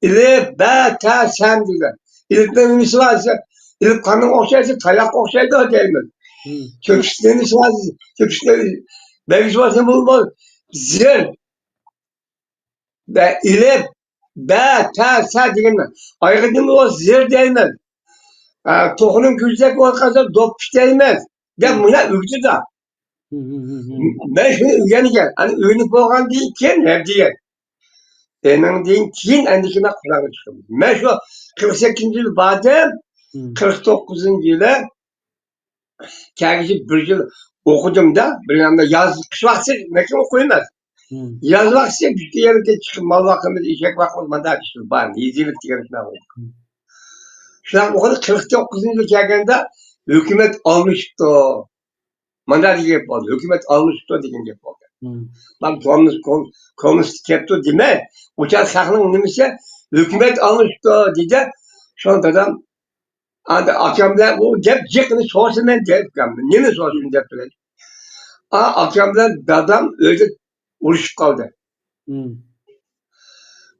ئېلىپ، بە، تە، سەن دېگەن. ئېلىپنىڭ نېمىسى بار دېسە، ئېلىپ قانغا ئوخشايدۇ، تاياققا ئوخشايدۇ دەيمەن. كۆپۈكنىڭ نېمىسى بار دېسە، كۆپۈكنىڭ بەلگىسى بار دېسە، بۇ، بۇ زىر. بە، ئېلىپ، بە، تە، سە دېگەنمەن. ئايغىدىن بولسا زىر دەيمەن. ئە، توخۇنىڭ كۆزىدەك بولغان دوپپىش دەيمەن. دەپ مانا ئۆگىتىدۇ. مەن شۇنى ئۆگەنگەن. ئەنە ئۆگىنىپ بولغاندىن كېيىن ھەم دېگەن. ئېنىڭدىن كېيىن ئەندىكىنى قۇرئانغا چىقتىم. مەن شۇ قىرىق سەككىزىنچى يىلى باردىم. قىرىق توققۇزىنچى يىلى كەلگۈسى بىر يىل ئوقۇدۇم-دا، بىر ياندا ياز، قىش ۋاقتى مەكتەپ ئوقۇيمەن. ياز ۋاقتى بىزگە يەنە چىقىپ مال باقىمىز، ئېشەك باقىمىز، مانداق ئىشلار بار. يېزا ئىگىلىك دېگەن شۇنداق بولدى. شۇنداق بولغاندا قىرىق توققۇزىنچى يىلى كەلگەندە ھۆكۈمەت ئالمىشىپتۇ. مانداق دېگەن گەپ بولدى. ھۆكۈمەت ئالمىشىپتۇ دېگەن گەپ بولدى. مانا كوممۇنىست، كوم-، كوممۇنىست كەپتۇ دېمەي، ئۇ چاغ خەقنىڭ نېمىسى، ھۆكۈمەت ئالمىشىپتۇ دېدى. شۇڭا دادام ئاندىن ئاكام بىلەن ئۇ گەپ جىقنى سورىسا مەن دەپ، نېمە سورىسۇن دەپ تۇرۇپ. ئا، ئاكام بىلەن دادام ئۆيدە ئۇرۇشۇپ قالدى.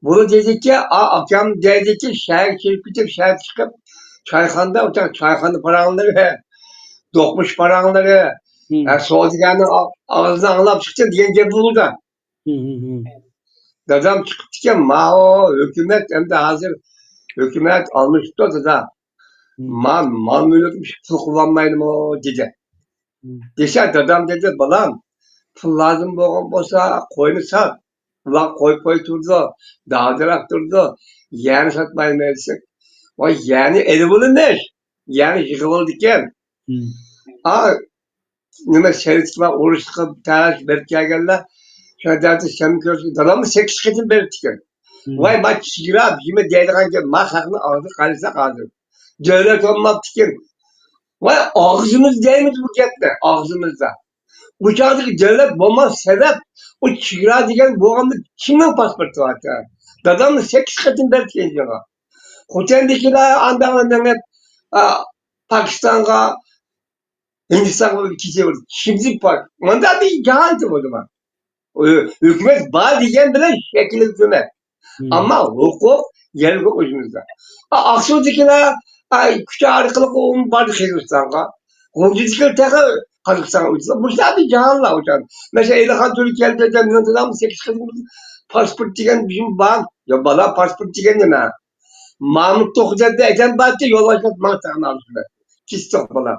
بۇ دېدىكى، ئا، ئاكام دەيدىكى، شەھەرگە چىقىپ كېتىپ، شەھەرگە چىقىپ، چايخانىدا، ئۇ چاغ چايخانا پاراڭلىرى، دوقمۇش پاراڭلىرى، ھە، سودىگەرنىڭ ئا-، ئاغزىدىن ئاڭلاپ چىقتىم دېگەن گەپ بولىدۇ. دادام چىقىپتىكەن، ماۋۇ ھۆكۈمەت، ئەمدى ھازىر ھۆكۈمەت ئالمىشىپتۇ دادا. ما-، مال مۈلۈكۈم پۇل قىلالمايدىمۇ دېدى. دېسە، دادام دېدى، بالام، پۇل لازىم بولغان بولسا قوينى سات. ئۇلار قوي، قوي تۇرىدۇ، داغدىراق تۇرىدۇ، يەرنى ساتمايمەن دېسەك، ۋاي يەرنى ئېلىۋالىمىش، يەرنى يىغىۋالىدىكەن. ئا، نېمە، سوۋېتلار ئۇرۇشقا تەرەت بېرىپ كەلگەنلەر، شۇ دەۋەتتە سەمكۆرسى داداممۇ سەككىز قېتىم بېرىپتىكەن. ۋاي، ما چېگرا بېجىمى دەيدىغان گەپ، ما خەقنىڭ ئاغزىغا قارىساق ھازىر. دۆلەت بولماپتىكەن. ۋاي، ئاغزىمىز دەيمىز بۇ گەپنى، ئاغزىمىزدا. ئۇ چاغدىكى دۆلەت بولماس سەۋەب، ئۇ چېگرا دېگەن بولغاندا كىمنىڭ پاسپورتى بار؟ داداممۇ سەككىز قېتىم بېرىپتىكەن شۇنىڭغا. خوتەندىكىلەر ئانداق مېڭىپ، ئا، پاكىستانغا، ھىندىستانغا كېتىۋېرىپ، شىمجىڭ پاك. مانداق بىر جاھانتى بولدى ما. ھۆ-، ھۆكۈمەت بار دېگەن بىلەن شەكىل ھۆكۈمەت. ئەمما ھوقۇق يەرلىك ئۆزىمىزدە. ئا، ئاقسۇدىكىلەر، ئا، كۇچا ئارقىلىق ئۇ باردى قىرغىزىستانغا. غۇلجىدىكىلەر تېخى قازاقىستانغا ئۆتتى. مۇشۇنداق بىر جاھانلار ئۇ جاھان. مەسىلەن، ئەلىخان تۈرى كەلدى، مېنىڭ دادام سەككىز قېتىم پاسپورت دېگەن بىزمۇ بار. يا بالا، پاسپورت دېگەن نېمە؟ مامۇت توخۇ دەپ ئادەم بارتى، يولۋاس دەپ ماڭا تاغنى ئالسۇن. كىستوق بالا.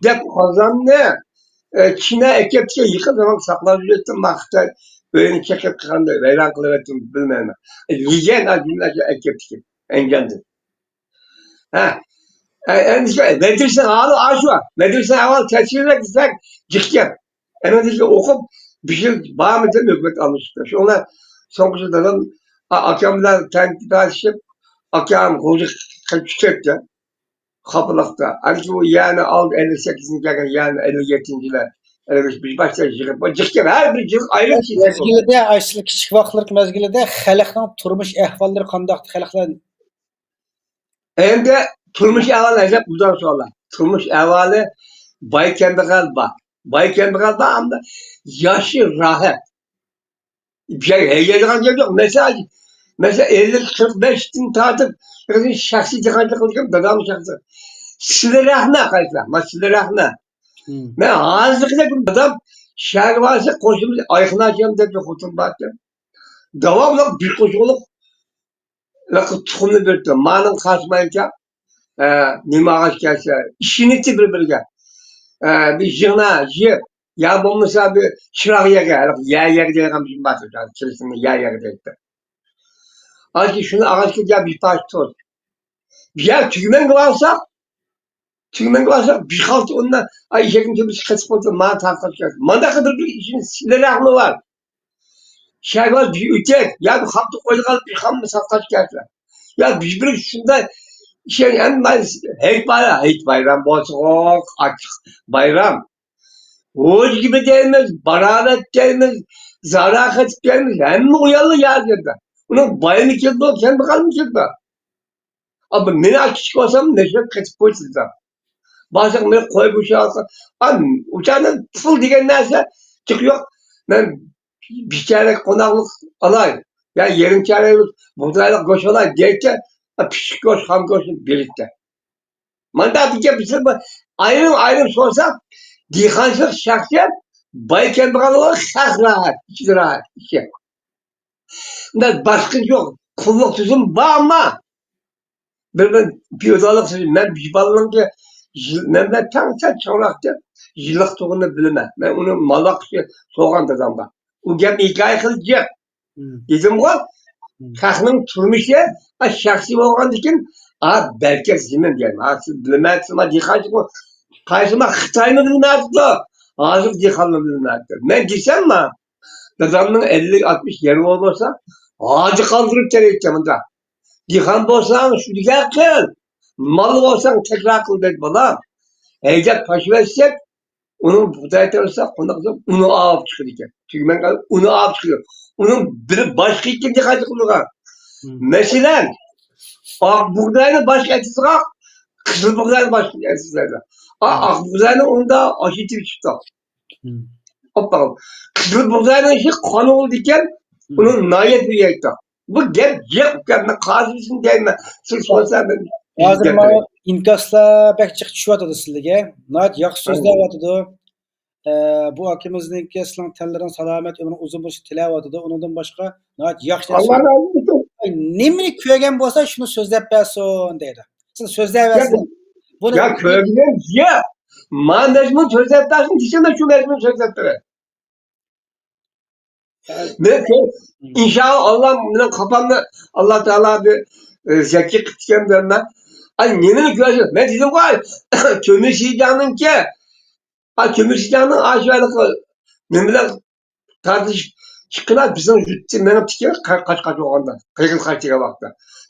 دەپ قازاننى، ئە، چىنا ئەكەپتىكەن، يېقىن زامان ساقلاپ يۈرۈۋەتتىم، ما خىتاي ئۆيىنى چېقىپ قىلغاندا ۋەيران قىلىۋەتتىم، بىلمەيمەن. ئە، يېگەن ئاجىملارچە ئەكەپتىكەن، ئەنجاندىن. ھە. ئە، ئەمدى شۇ مەدرىسە ھالى ئاشۇ. مەدرىسە ئەھۋال تەسۋىرلەپ دېسەك، جىق گەپ. ئەمەلىيەتتە ئوقۇپ، بىر يىل بارمىدىم، ھۆكۈمەت ئالمىشىپتۇ. شۇڭا سوڭقىسى دادام، ئا-، ئاكام بىلەن تەڭ تارتىشىپ، ئاكام غۇلجىغا قېچىپ كەتتى. خاپىلىقتا. ئەنكى ئۇ يەنى ئالدى ئەللىك سەككىزىنچى كەلگەن، يەنى ئەللىك يەتتىنچى يىلى، ئەللىك ئۈچ، بىر باشتا يىغىپ، جىق گەپ، ھەر بىر يىغىپ ئايرىم. مەزگىلىدە، ئاشۇ كىچىك ۋاقىتلىرىدىكى مەزگىلىدە خەلقنىڭ تۇرمۇش ئەھۋاللىرى قانداقتى؟ خەلقلەر ئەمدى تۇرمۇش ئەھۋالى ئەجەب مۇدام سوئاللار. تۇرمۇش ئەھۋالى باي كەمبەغەل بار. باي كەمبەغەل بار، ئەمدى ياشى راھەت. ھەيدەيدىغان گەپ يوق. مەسىلەن، مەسىلەن، ئەللىك، قىرىق بەشتىن تارتىپ شەخسىي دېھقانچىلىق قىلغان دادامنىڭ شەخسى. سىلە رەخنە قايسىلار؟ ما سىلە رەخنە. مەن ھازىرغىدەك دادام شەھەرگە بارسا قوشنىمىز ئايخان ئاچام دەپ بىر خوتۇن بارتى. داۋاملىق بىر قوشۇقلۇق تۇخۇمنى بېرىپتۇ. مانىڭ قاسمايچە، ئە، نېمە ئاغاچ كەلسە، ئىشىنىتى بىر-بىرىگە. ئە، بىر يىڭنە يىپ، يا بولمىسا بىر چىراغ يەگە، ھېلىقى يە يەگە دەيدىغان بىر بار، چىرىسىنى يە يەگە دەيدۇ. ئاكى شۇنى ئاغاچ كېلىپ، يا بىر پارچە تۇز. يا تۈگمەنگە بارساق، تۈگمەنگە بارساق، بىر خالتا ئۇندا، ئاي، ئېشەكنىڭ تۆپىسى قېتىپ قويۇپ، مانا تارتقاچ كەلسە. مانداق بىر-بىر ئىشىنى سىلە رەخنە بار. شەھباز بىر ئۆتەك، يا بىر خامتا قويۇلغان بىر خام ساتقاچ كەلسە. يا بىر-بىر شۇنداق ئىشەن، ھەممە ھېيت بايرام، ھېيت بايرام بولسىغۇ، ئاچلىق بايرام. ھوجا گېپى دەيمىز، باراۋەت دەيمىز، زاراخەت دەيمىز، ھەممە ئۇياللا يا يەردە. ئۇنىڭ بايمۇ كېلىدۇ، كەمبەغەلمۇ كېلىدۇ. ئەمما مېنى كىچىك بولسام، نەشرىيات قېتىپ قويسىزدا. بارساق مېنى قوي بۇ شۇ. ئۇچاردا پۇل دېگەن نەرسە جىق يوق. مەن بىر چارەك قوناقلىق ئالاي، يا يېرىم چارەك بۇغدايلىق گۆش ئالاي دەيتتى. پىششىق گۆش، خام گۆشنى بېرىدىكەن. مانداق بىر گەپ بىزدە بار. ئايرىم-ئايرىم سورىساق، دېھقانچىلىق شەخسىيەت، باي كەمبەغەل بولغان خەق راھەت، ئىچىدە راھەت، ئىچى. مۇنداق باسقۇنچ يوق، قۇللۇق تۈزۈم بار، ئەمما بىر-بىر پىئوداللىق تۈزۈم. مەن بىر بالىنىڭكى يىل-، مەن بىلەن تەڭ سەل چوڭراق دەپ، يىللىق تۇغۇننى بىلىمەن. مەن ئۇنى مال باققۇچە سوغان دادامغا. ئۇ گەپنى ھېكايە قىلىپ جىق. مم. دېدىمغۇ، مم. خەقنىڭ تۇرمۇشى، ئا، شەخسىي بولغاندىكىن، ئا، بەرىكەت زېمىن دېگەن. ھا، سىز بىلمەيسىز، ما، دېھقانچىلىقمۇ، قايسى، ما، خىتايمۇ بىلمەيدۇ، ھازىر دېھقانمۇ بىلمەيدۇ. مەن دېسەم، ما، دادامنىڭ ئەللىك، ئاتمىش يېرى بولسا، ھاجى قالدۇرۇپ تېرەيتتى مۇنداق. دېھقان بولساڭ، شۇ دېگەن قىل. مال بولساڭ، تەكرار قىل دەيدۇ بالام. ھەيدەپ تاشلىۋەتسەك، ئۇنىڭ بۇغداي تېرىسا، قونداق قىلسا، ئۇنى ئاپ چىقىدىكەن. تۈگمەن ئۇنى ئاپ چىقىدۇ. ئۇنىڭ بىرى باشقا ئىكەن، دېھقانچىلىق قىلىدىغان. مم. مەسىلەن، ئاق بۇغداينى باشقا ئەتىسىغا، قىزىل بۇغداينى باشقا ئەتىسىغا. ئا، مم. ئاق بۇغداينى ئۇندا ئاشىتىپ چىقتى. مم. ئاپپاق. قىزىل بۇغداينىڭ ئىشى قانۇنلۇق ئىكەن، مم. ئۇنىڭ ناھايىتى بىر يەكتە. بۇ گەپ جىق ئىكەن، مەن قازىسىنى دەيمەن. سىز سورىسا مەن مانا ئىنكاسلار بەك جىق چۈشۈۋاتىدۇ سىزلەرگە. ناھايىتى ياخشى سۆزلەۋاتىدۇ. ئە، بۇ ئاكىمىزنىڭكى سىلىنىڭ تەنلىرىڭ سالامەت، ئۆمرىڭ ئۇزۇن بولۇشىنى تىلەۋاتىدۇ. ئۇنىڭدىن باشقا ناھايىتى ياخشى نەرسە. ئاللا رازى بولسۇن. نېمىنى كۆرگەن بولسا، شۇنى سۆزلەپ بەرسۇن دەيدۇ. سىز سۆزلەۋەرسىڭىز. بۇنى يا، كۆرگىنىم يا. ما مەزمۇن سۆزلەپ بەرسۇن دېسە، مەن شۇ مەزمۇن سۆزلەپ بېرەي. مەن كۆ-، ئىنشائاللا، ئاللا مېنىڭ قاپامنى، ئاللا تائالا بىر، ئە، زەكىي قىپتىكەن دەيمەن. ئاي، نېمىنى كۆرسۇن؟ مەن دېدىمغۇ، ئاي، تۆمۈر شىنجاڭنىڭكى، ئاي، تۆمۈر شىنجاڭنىڭ ئاشۇ ھېلىقى نېمە بىلەن تارتىشىپ چىققىنا بىزنىڭ يۇرتتا مېڭىپ تىكەن، قاچ-، قاچ-، قاچ بولغاندا، قىرغىز قاچ دېگەن ۋاقىتتا.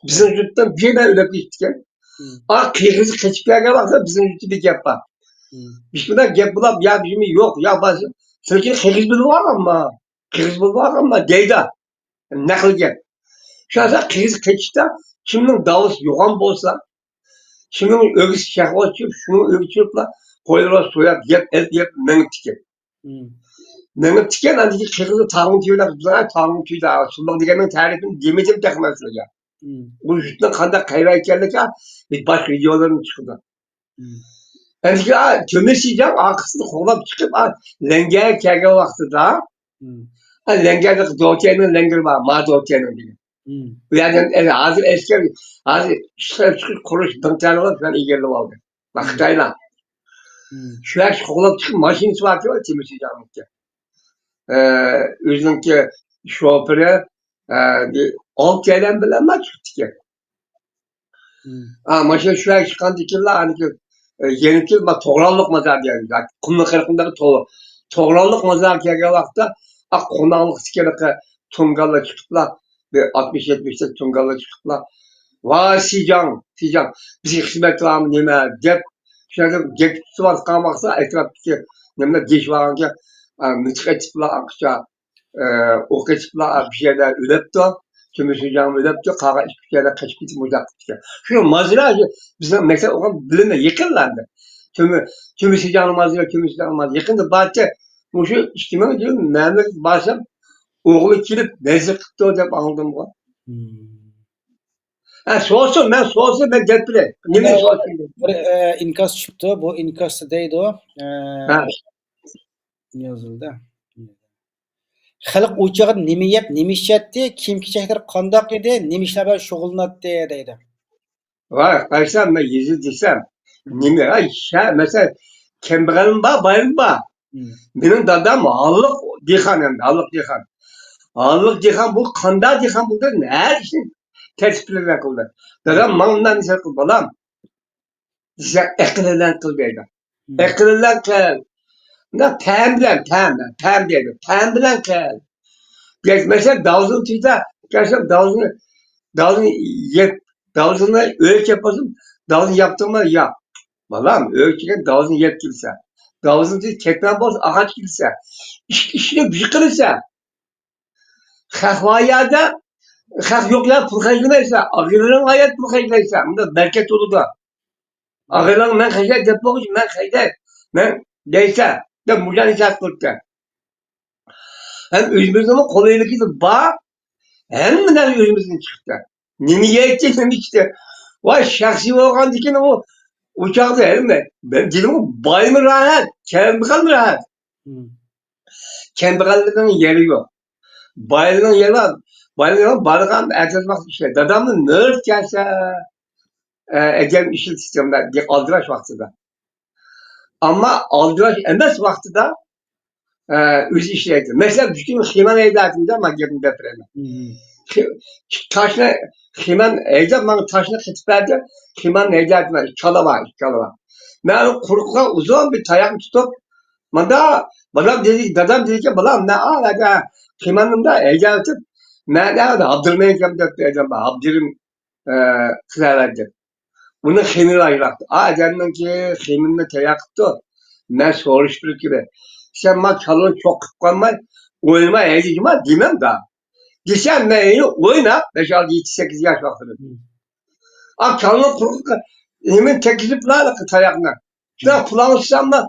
بىزنىڭ يۇرتتىن بىر مەن ئۆلۈپ كېتىپتىكەن. مم. ئا، قىرغىز قېچىپ كەلگەن ۋاقىتتا بىزنىڭ يۇرتتا بىر گەپ بار. مم. بىز بۇنداق گەپ بولۇپ، يا بىزمۇ يوق، يا بارسا، سىلىكى قىرغىز بولۇپ قالغانما؟ قىرغىز بولۇپ قالغانما؟ دەيدۇ. نەقىل گەپ. شۇ ۋاقىتتا قىرغىز قېچىشتا كىمنىڭ داۋىسى يوغان بولسا، كىمنىڭ ئۆگزىسى شەھۋا چۈشۈپ، شۇنىڭ ئۆگزىسى چۈشۈپلا، قويلارغا سوياپ، يەپ، ئېلىپ، يەپ مېڭىپتىكەن. مم. مېڭىپتىكەن، ئاندىن كېيىن قىرغىزنىڭ تاغۇن تۈۋىدە، بىزلەر تاغۇن تۈۋىدە، سۇلۇق دېگەننىڭ تەرىپىنى دېمىدىم تېخى مەن سىلەرگە. مم. بۇ يۇرتنىڭ قانداق قەيۋە ئىكەنلىكى باشقا ۋىدىيولىرىم چىقىدۇ. مم. ئەمدى، ئا، تۆمۈر شىنجاڭ ئارقىسىنى قوغلاپ چىقىپ، ئا، لەڭگەرگە كەلگەن ۋاقتىدا، مم. ئا، لەڭگەردە دوتيەنىڭ لەڭگىرى بار، ما دوتيەنىڭ دېگەن. مم. بۇ يەردىن، ئە، ھازىر ئەسكەر، ھازىر ئىشقا چىقىش قۇرۇش دىڭ تەنلەپ شۇنى ئىگىلىۋالدى. مم. خىتايلار. مم. شۇ يەرگە قوغلاپ چىقىپ، ماشىنىسى بار ئىكەن، تۆمۈر شىنجاڭنىڭكى. ئە، ئۆزىنىڭكى شوپۇرى، ئە، بىر ئالتە ئادەم بىلەن ما چىقىپتىكەن. مم. ئا، ماشىنا شۇ يەرگە چىققاندىن كېيىنلا، ئاندىن كېيىن، ئە، يەنە كېلىپ، ما، توغرانلىق مازار دېگەن، قۇملۇق قىرغىقىندىكى تو-، توغرانلىق مازارغا كەلگەن ۋاقىتتا، ئا، قوناقلىق تىكەنلىكى تۇڭگانلار چىقىپلا، بىر ئاتمىش يەتمىش تە تۇڭگانلار چىقىپلا، «ۋاي، سىجاڭ، سىجاڭ، بىزگە خىزمەت قىلامۇ نېمە؟» دەپ، شۇنىڭدىن گەپ تۇتۇۋاتقان ۋاقىتتا، ئەتراپتىكى نېمىلەر دېيىشىۋالغانكەن، ئا، مىلتىق ئېتىپلا، ئاقچا ئە، ئوق ئېتىپلا بىر يەردە ئۆلۈپتۇ. تۆمۈر شىنجاڭمۇ ئۆلۈپتۇ. قالغان ئىككى، ئۈچ يەردە قېچىپ كېتىپ مۇشۇنداق قىپتىكەن. شۇ ماجىرا شۇ بىزنىڭ مەكتەپ ئوقۇغان بىلىمە يېقىنلا ئەمدى. تۆمۈر، تۆمۈر شىنجاڭنىڭ ماجىرا، تۆمۈر شىنجاڭنىڭ ماجىرا. يېقىندا بارچە مۇشۇ ئىككى مىڭىنچى يىل مەملىكەت بارسام ئوغلى كېلىپ نەزىر قىپتۇ دەپ ئاڭلىدىمغۇ. مم. ھە، سورىسۇن، مەن سورىسۇن، مەن دەپ بېرەي. نېمە سورىسۇن؟ بىر، ئە، ئىنكاس چۈشۈپتۇ. بۇ ئىنكاستا دەيدۇ، ئە، ھە. يازىلدى. خەلق ئۇ چاغدا نېمە يەپ، نېمە ئىچەتتى، كىيىم-كېچەكلىرى قانداق ئىدى، نېمە ئىشلار بىلەن شۇغۇللىناتتى دەيدۇ. ۋاي، قايسام مەن يېزا دېسەم، نېمە، ئاي، شە-، مەسىلەن، كەمبەغەلمۇ بار، بايمۇ بار. مم. مېنىڭ دادام ھاللىق دېھقان ئەمدى، ھاللىق دېھقان. ھاللىق دېھقان بۇ قانداق دېھقان بولدى، ھەر ئىشنى تەرتىپ بىلەن قىلدى. دادام ماڭا مۇنداق نەسىھەت قىلدى، بالام، دېسە، ئەقىل بىلەن قىل دەيدۇ. مم. ئەقىل بىلەن قىل. مۇنداق پەم بىلەن، پەم، پەم دەيدۇ. پەم بىلەن قىل. دېيەك، مەسىلەن، داۋزىنى تۈگىتە، كەلسەم داۋزىنى، داۋزىنى يەپ، داۋزىنى ئۆيگە كەپ بولسۇن، داۋزىنى ياپتىڭمۇ؟ ياپ. بالام، ئۆيگە كەلگەن داۋزىنى يەپ كېلىسە. داۋزىنى تۈگىتىپ كەتمەن بولسا، ئاغاچ كېلىسە. ئىش-، ئىشنى بىر قىلىسە. خەق بار يەردە، خەق يوق يەردە پۇل خەجلىمەيسەن. ئاغىنىلىرىڭ بار يەردە پۇل خەجلەيسەن. ئۇندا بەرىكەت بولىدۇ. ئاغىنىلىرىڭ مەن خەجلەي دەپ بولغۇچە، مەن خەجلەي، مەن دەيسەن دەپ مۇشۇنى ھېساب قىلىپتۇ. ھەم ئۆزىمىزنىڭمۇ قول ئىلكىدە بار، ھەممە نەرسە ئۆزىمىزدىن چىقىپتۇ. نېمە يەيتتى، نېمە ئىچتى؟ ۋاي، شەخسىي بولغاندىكىن ئۇ، ئۇ چاغدا ھەممە، مەن دېدىمغۇ، بايمۇ راھەت، كەمبەغەلمۇ راھەت. مم. كەمبەغەللىكنىڭ يېرى يوق. بايلىقنىڭ يېرى بار. بايلىقنىڭ بارغان ئەتىياز ۋاقتى ئىشلەيدۇ. دادامنى مۆرىت كەلسە، ئە، ئەجەم ئىشلىتىشتىن بىر ئالدىراش ۋاقتىدا. ئەمما ئالدىراش ئەمەس ۋاقتىدا، ئە، ئۆزى ئىشلەيدۇ. مەسىلەن، بۈگۈن خېمەن ھەيدەتتىم-دە، مانا گەپنى دەپ بېرەيمەن. مم. خې-، تاشنى، خېمەن ھەيدەپ، ماڭا تاشنى قېتىپ بەردى. خېمەن ھەيدەتتىم، ئىككى كالا بار، ئىككى كالا بار. مەن ئۇنىڭ قۇرىقىغا ئۇزۇن بىر تاياقنى تۇتۇپ، مۇندا، بالام دېدى، دادام دېدىكەن، بالام، مەن ئا، ئەدە، خېمەننىمدا ھەيدەۋېتىپ، مەن ئەدە ھابدۇرمەن ئىكەن دەپ، ئەدەم، ھابدۇرۇم، ئە، قىلىۋەردى. ئۇنىڭ خېمىرى ئايراقتى. ئا، ئەدەمنىڭكى خېمىرىنى تەييار قىپتۇ. مەن سورۇشۇپ بېرىپ كېلىپ، سەن ما كالىنى چوق قىلىپ قالماي، ئوينىما، ھەيدىگىما دېمەمدا. دېسەم، مەن يەنە ئويناپ، بەش، ئالتە، يەتتە، سەككىز ياش ۋاقتىدا. ئا، كالىنىڭ قۇرۇقى نېمىنى تەگكۈزۈپلا تاياقنى. شۇنداق پۇلاڭ ئۇرساملا،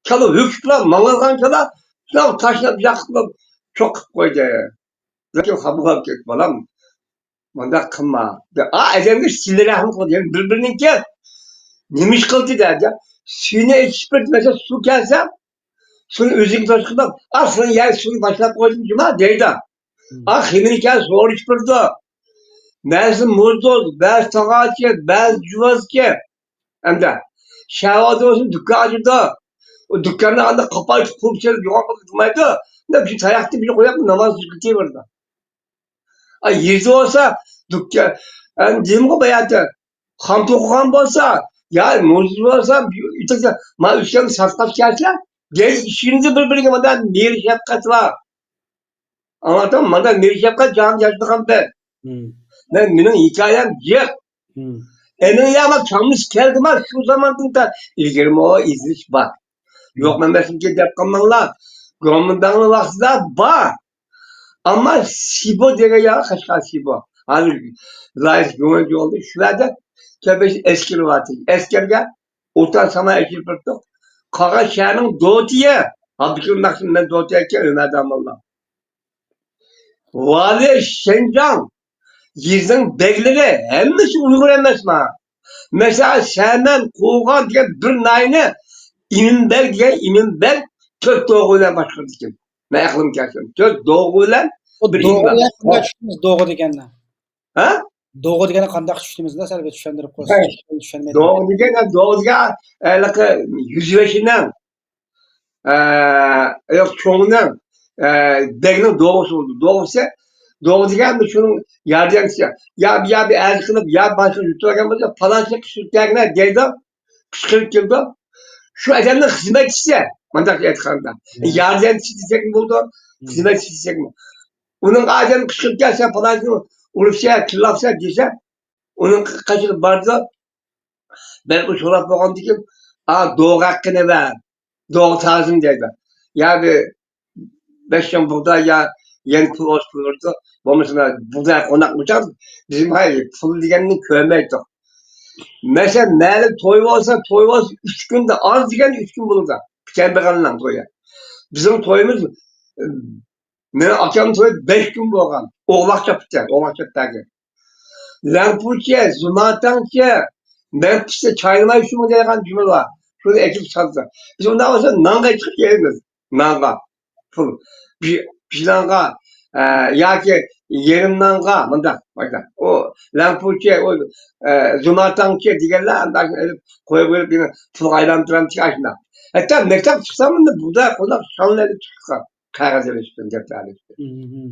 كالا ھۆكۈپلا، ماڭىدىغان كالا، شۇنداق تاشلاپ، ياقىپ، چوقۇپ قويدى. لېكىن خاپا بولۇپ كەتتى، بالام. مۇنداق قىلما. ئا، ئادەمگە سىلە رەھىم قىلدى. يەنە بىر-بىرىنىڭكى نېمە ئىش قىلدى دەيدۇ. سۈيىنى ئېچىشىپ بېرىپ، مەسىلەن، سۇ كەلسە، سۇنى ئۆزۈڭگە توشقۇزۇپ، ئا، سۇنى يەر، سۇنى باشلاپ قويدۇم جۇما دەيدۇ. ئا، خېمىرى كەلسە سورىشىپ بېرىدۇ. بەزى موزدوز، بەزى تاغاچى، بەزى جۇۋازچى. ئەمدى شەھۋازى بولسۇن دۇكان ئاچىدۇ. ئۇ دۇكاننى ئانداق قاپايتىپ قۇلۇپ سېلىپ يوغان قىلىپ تۇرمايدۇ. مۇنداق بىر تاياقنى بىر قويۇپ ناماز كېتىۋېرىدۇ. ئا، يېزا بولسا دۇكان، ئەمدى دېدىمغۇ باياتى، خام توقۇغان بولسا، يا موزدوز بولسا، ئۆتەكتە، ما ئۈستەمدە ساتقاس كەلسە، دەل ئىچىمىزدە بىر-بىرىگە مانا مېھىر-شەپقەت بار. ئاڭلاتام، مانا مېھىر-شەپقەت جانىدا ياشىغان بىر. مم. مەن، مېنىڭ ھېكايەم جىق. مم. ئەمىنىڭ ياما چاملىشىپ كەلدىما، شۇ زاماندىن تا-، ئىلگىرىمۇ ئىزدىنىش بار. مم. يوق، مەن مەسىلىگە گەپ قىلماڭلار. گومىنداڭنىڭ ۋاقتىدا بار. ئەمما سىبو دېگەن يەر، قەشقەر سىبو. ھازىر لايىق گۆڭۈر يولدا شۇ يەردە تۆپىسى ئەسكىرى بار. ئەسكەرگە ئوتان سامان ئېچىپ بېرىپتۇق. قاغا شەھەرنىڭ دوتىيى. ئابدۇكېرىم ناخشىنى مەن دوتىيەككە ئۆمەردان موللا. ۋالى شەنجاڭ يېزىنىڭ بەگلىرى ھەممىسى ئۇيغۇر ئەمەسما؟ مەسىلەن، سەمەن، قوغان دېگەن بىر ناھىيەنى ئىمىن بەگ دېگەن ئىمىن بەگ تۆت دوغا بىلەن باشقۇرىدىكەن. مەن ئەقلىم كەلسۇن. تۆت دوغا بىلەن بۇ بىر دوغا ئىمىن بەگ. دېگەننى قانداق چۈشىنىمىز؟ دوغا دېگەننى. ھە؟ دوغا دېگەننى قانداق چۈشىنىمىز؟ سەل بىر چۈشەندۈرۈپ قويسىڭىز. ھە. چۈشەنمەيدۇ. دوغا دېگەن، دوغا دېگەن، ھېلىقى يۈزبېشىنىڭ، ئە، ياق، چوڭىنىڭ، ئە، بەگنىڭ دوغىسى بولىدۇ. دوغىسى، دوغا دېگەن شۇنىڭ ياردەمچىسى. يا، يا بىر ئەرز قىلىپ، يا باشقا يۇتۇۋالغان بولسا، پالانچى قىشقۇرۇپ كەلگىنە دەيدۇ، قىشقۇرۇپ كېلىدۇ. شۇ ئادەمنىڭ خىزمەتچىسى، مۇنداق ئېيتقاندا. مم. ياردەمچىسى دېسەكمۇ بولىدۇ، مم. خىزمەتچىسى دېسەكمۇ. ئۇنىڭ ئادەم قىشقۇرۇپ كەلسە، پالانچىنى ئۇرۇپسەن، تىللاپسەن دېسە، ئۇنىڭ قېشىغا بارىدۇ. بەلكى سوراپ بولغاندىن كېيىن، ئا، دوغا ھەققىنى بەر، دوغا تازىمۇ دەيدۇ. يا بىر بەش چاڭ بۇغداي يا يەنە پۇل بولسا پۇل بېرىدۇ. بولمىسا بۇغداي قوناق ئوچاق، بىز ھەي پۇل دېگەننى كۆرمەيتتۇق. مەسىلەن، مەلۇم توي بولسا، توي بولسا ئۈچ كۈندە، ئاز دېگەندە ئۈچ كۈن بولىدۇ. كەمبەغەلنىڭ تويى. بىزنىڭ تويىمىز، مېنىڭ ئاكامنىڭ تويى بەش كۈن بولغان. ئوغلاق چاپتى، ئوغلاق چاپتاكى. لەڭپۇچى، زۇماتاڭچى، مەنپىسى چاينىماي شۇمۇ دەيدىغان جۈملە بار. شۇنى ئېچىپ سالسا. بىز ئۇنداق بولسا نانغا چىقىپ يەيمىز. نانغا. پۇل. پىشنانغا، ئە، ياكى يېرىم نانغا، مۇنداق. ئۇ لەڭپۇچى، ئۇ، ئە، زۇماتاڭچى دېگەنلەر ئانداق ئېلىپ قويۇپ، قويۇپ، يەنە پۇلغا ئايلاندۇرامتى ئاشۇنداق. ھەتتا مەكتەپ چىقسام، بۇغداي قونداق شاللا ئېلىپ چىققان. قەغەز ئېلىشتىن، دەپتەر ئېلىشتىن. مم.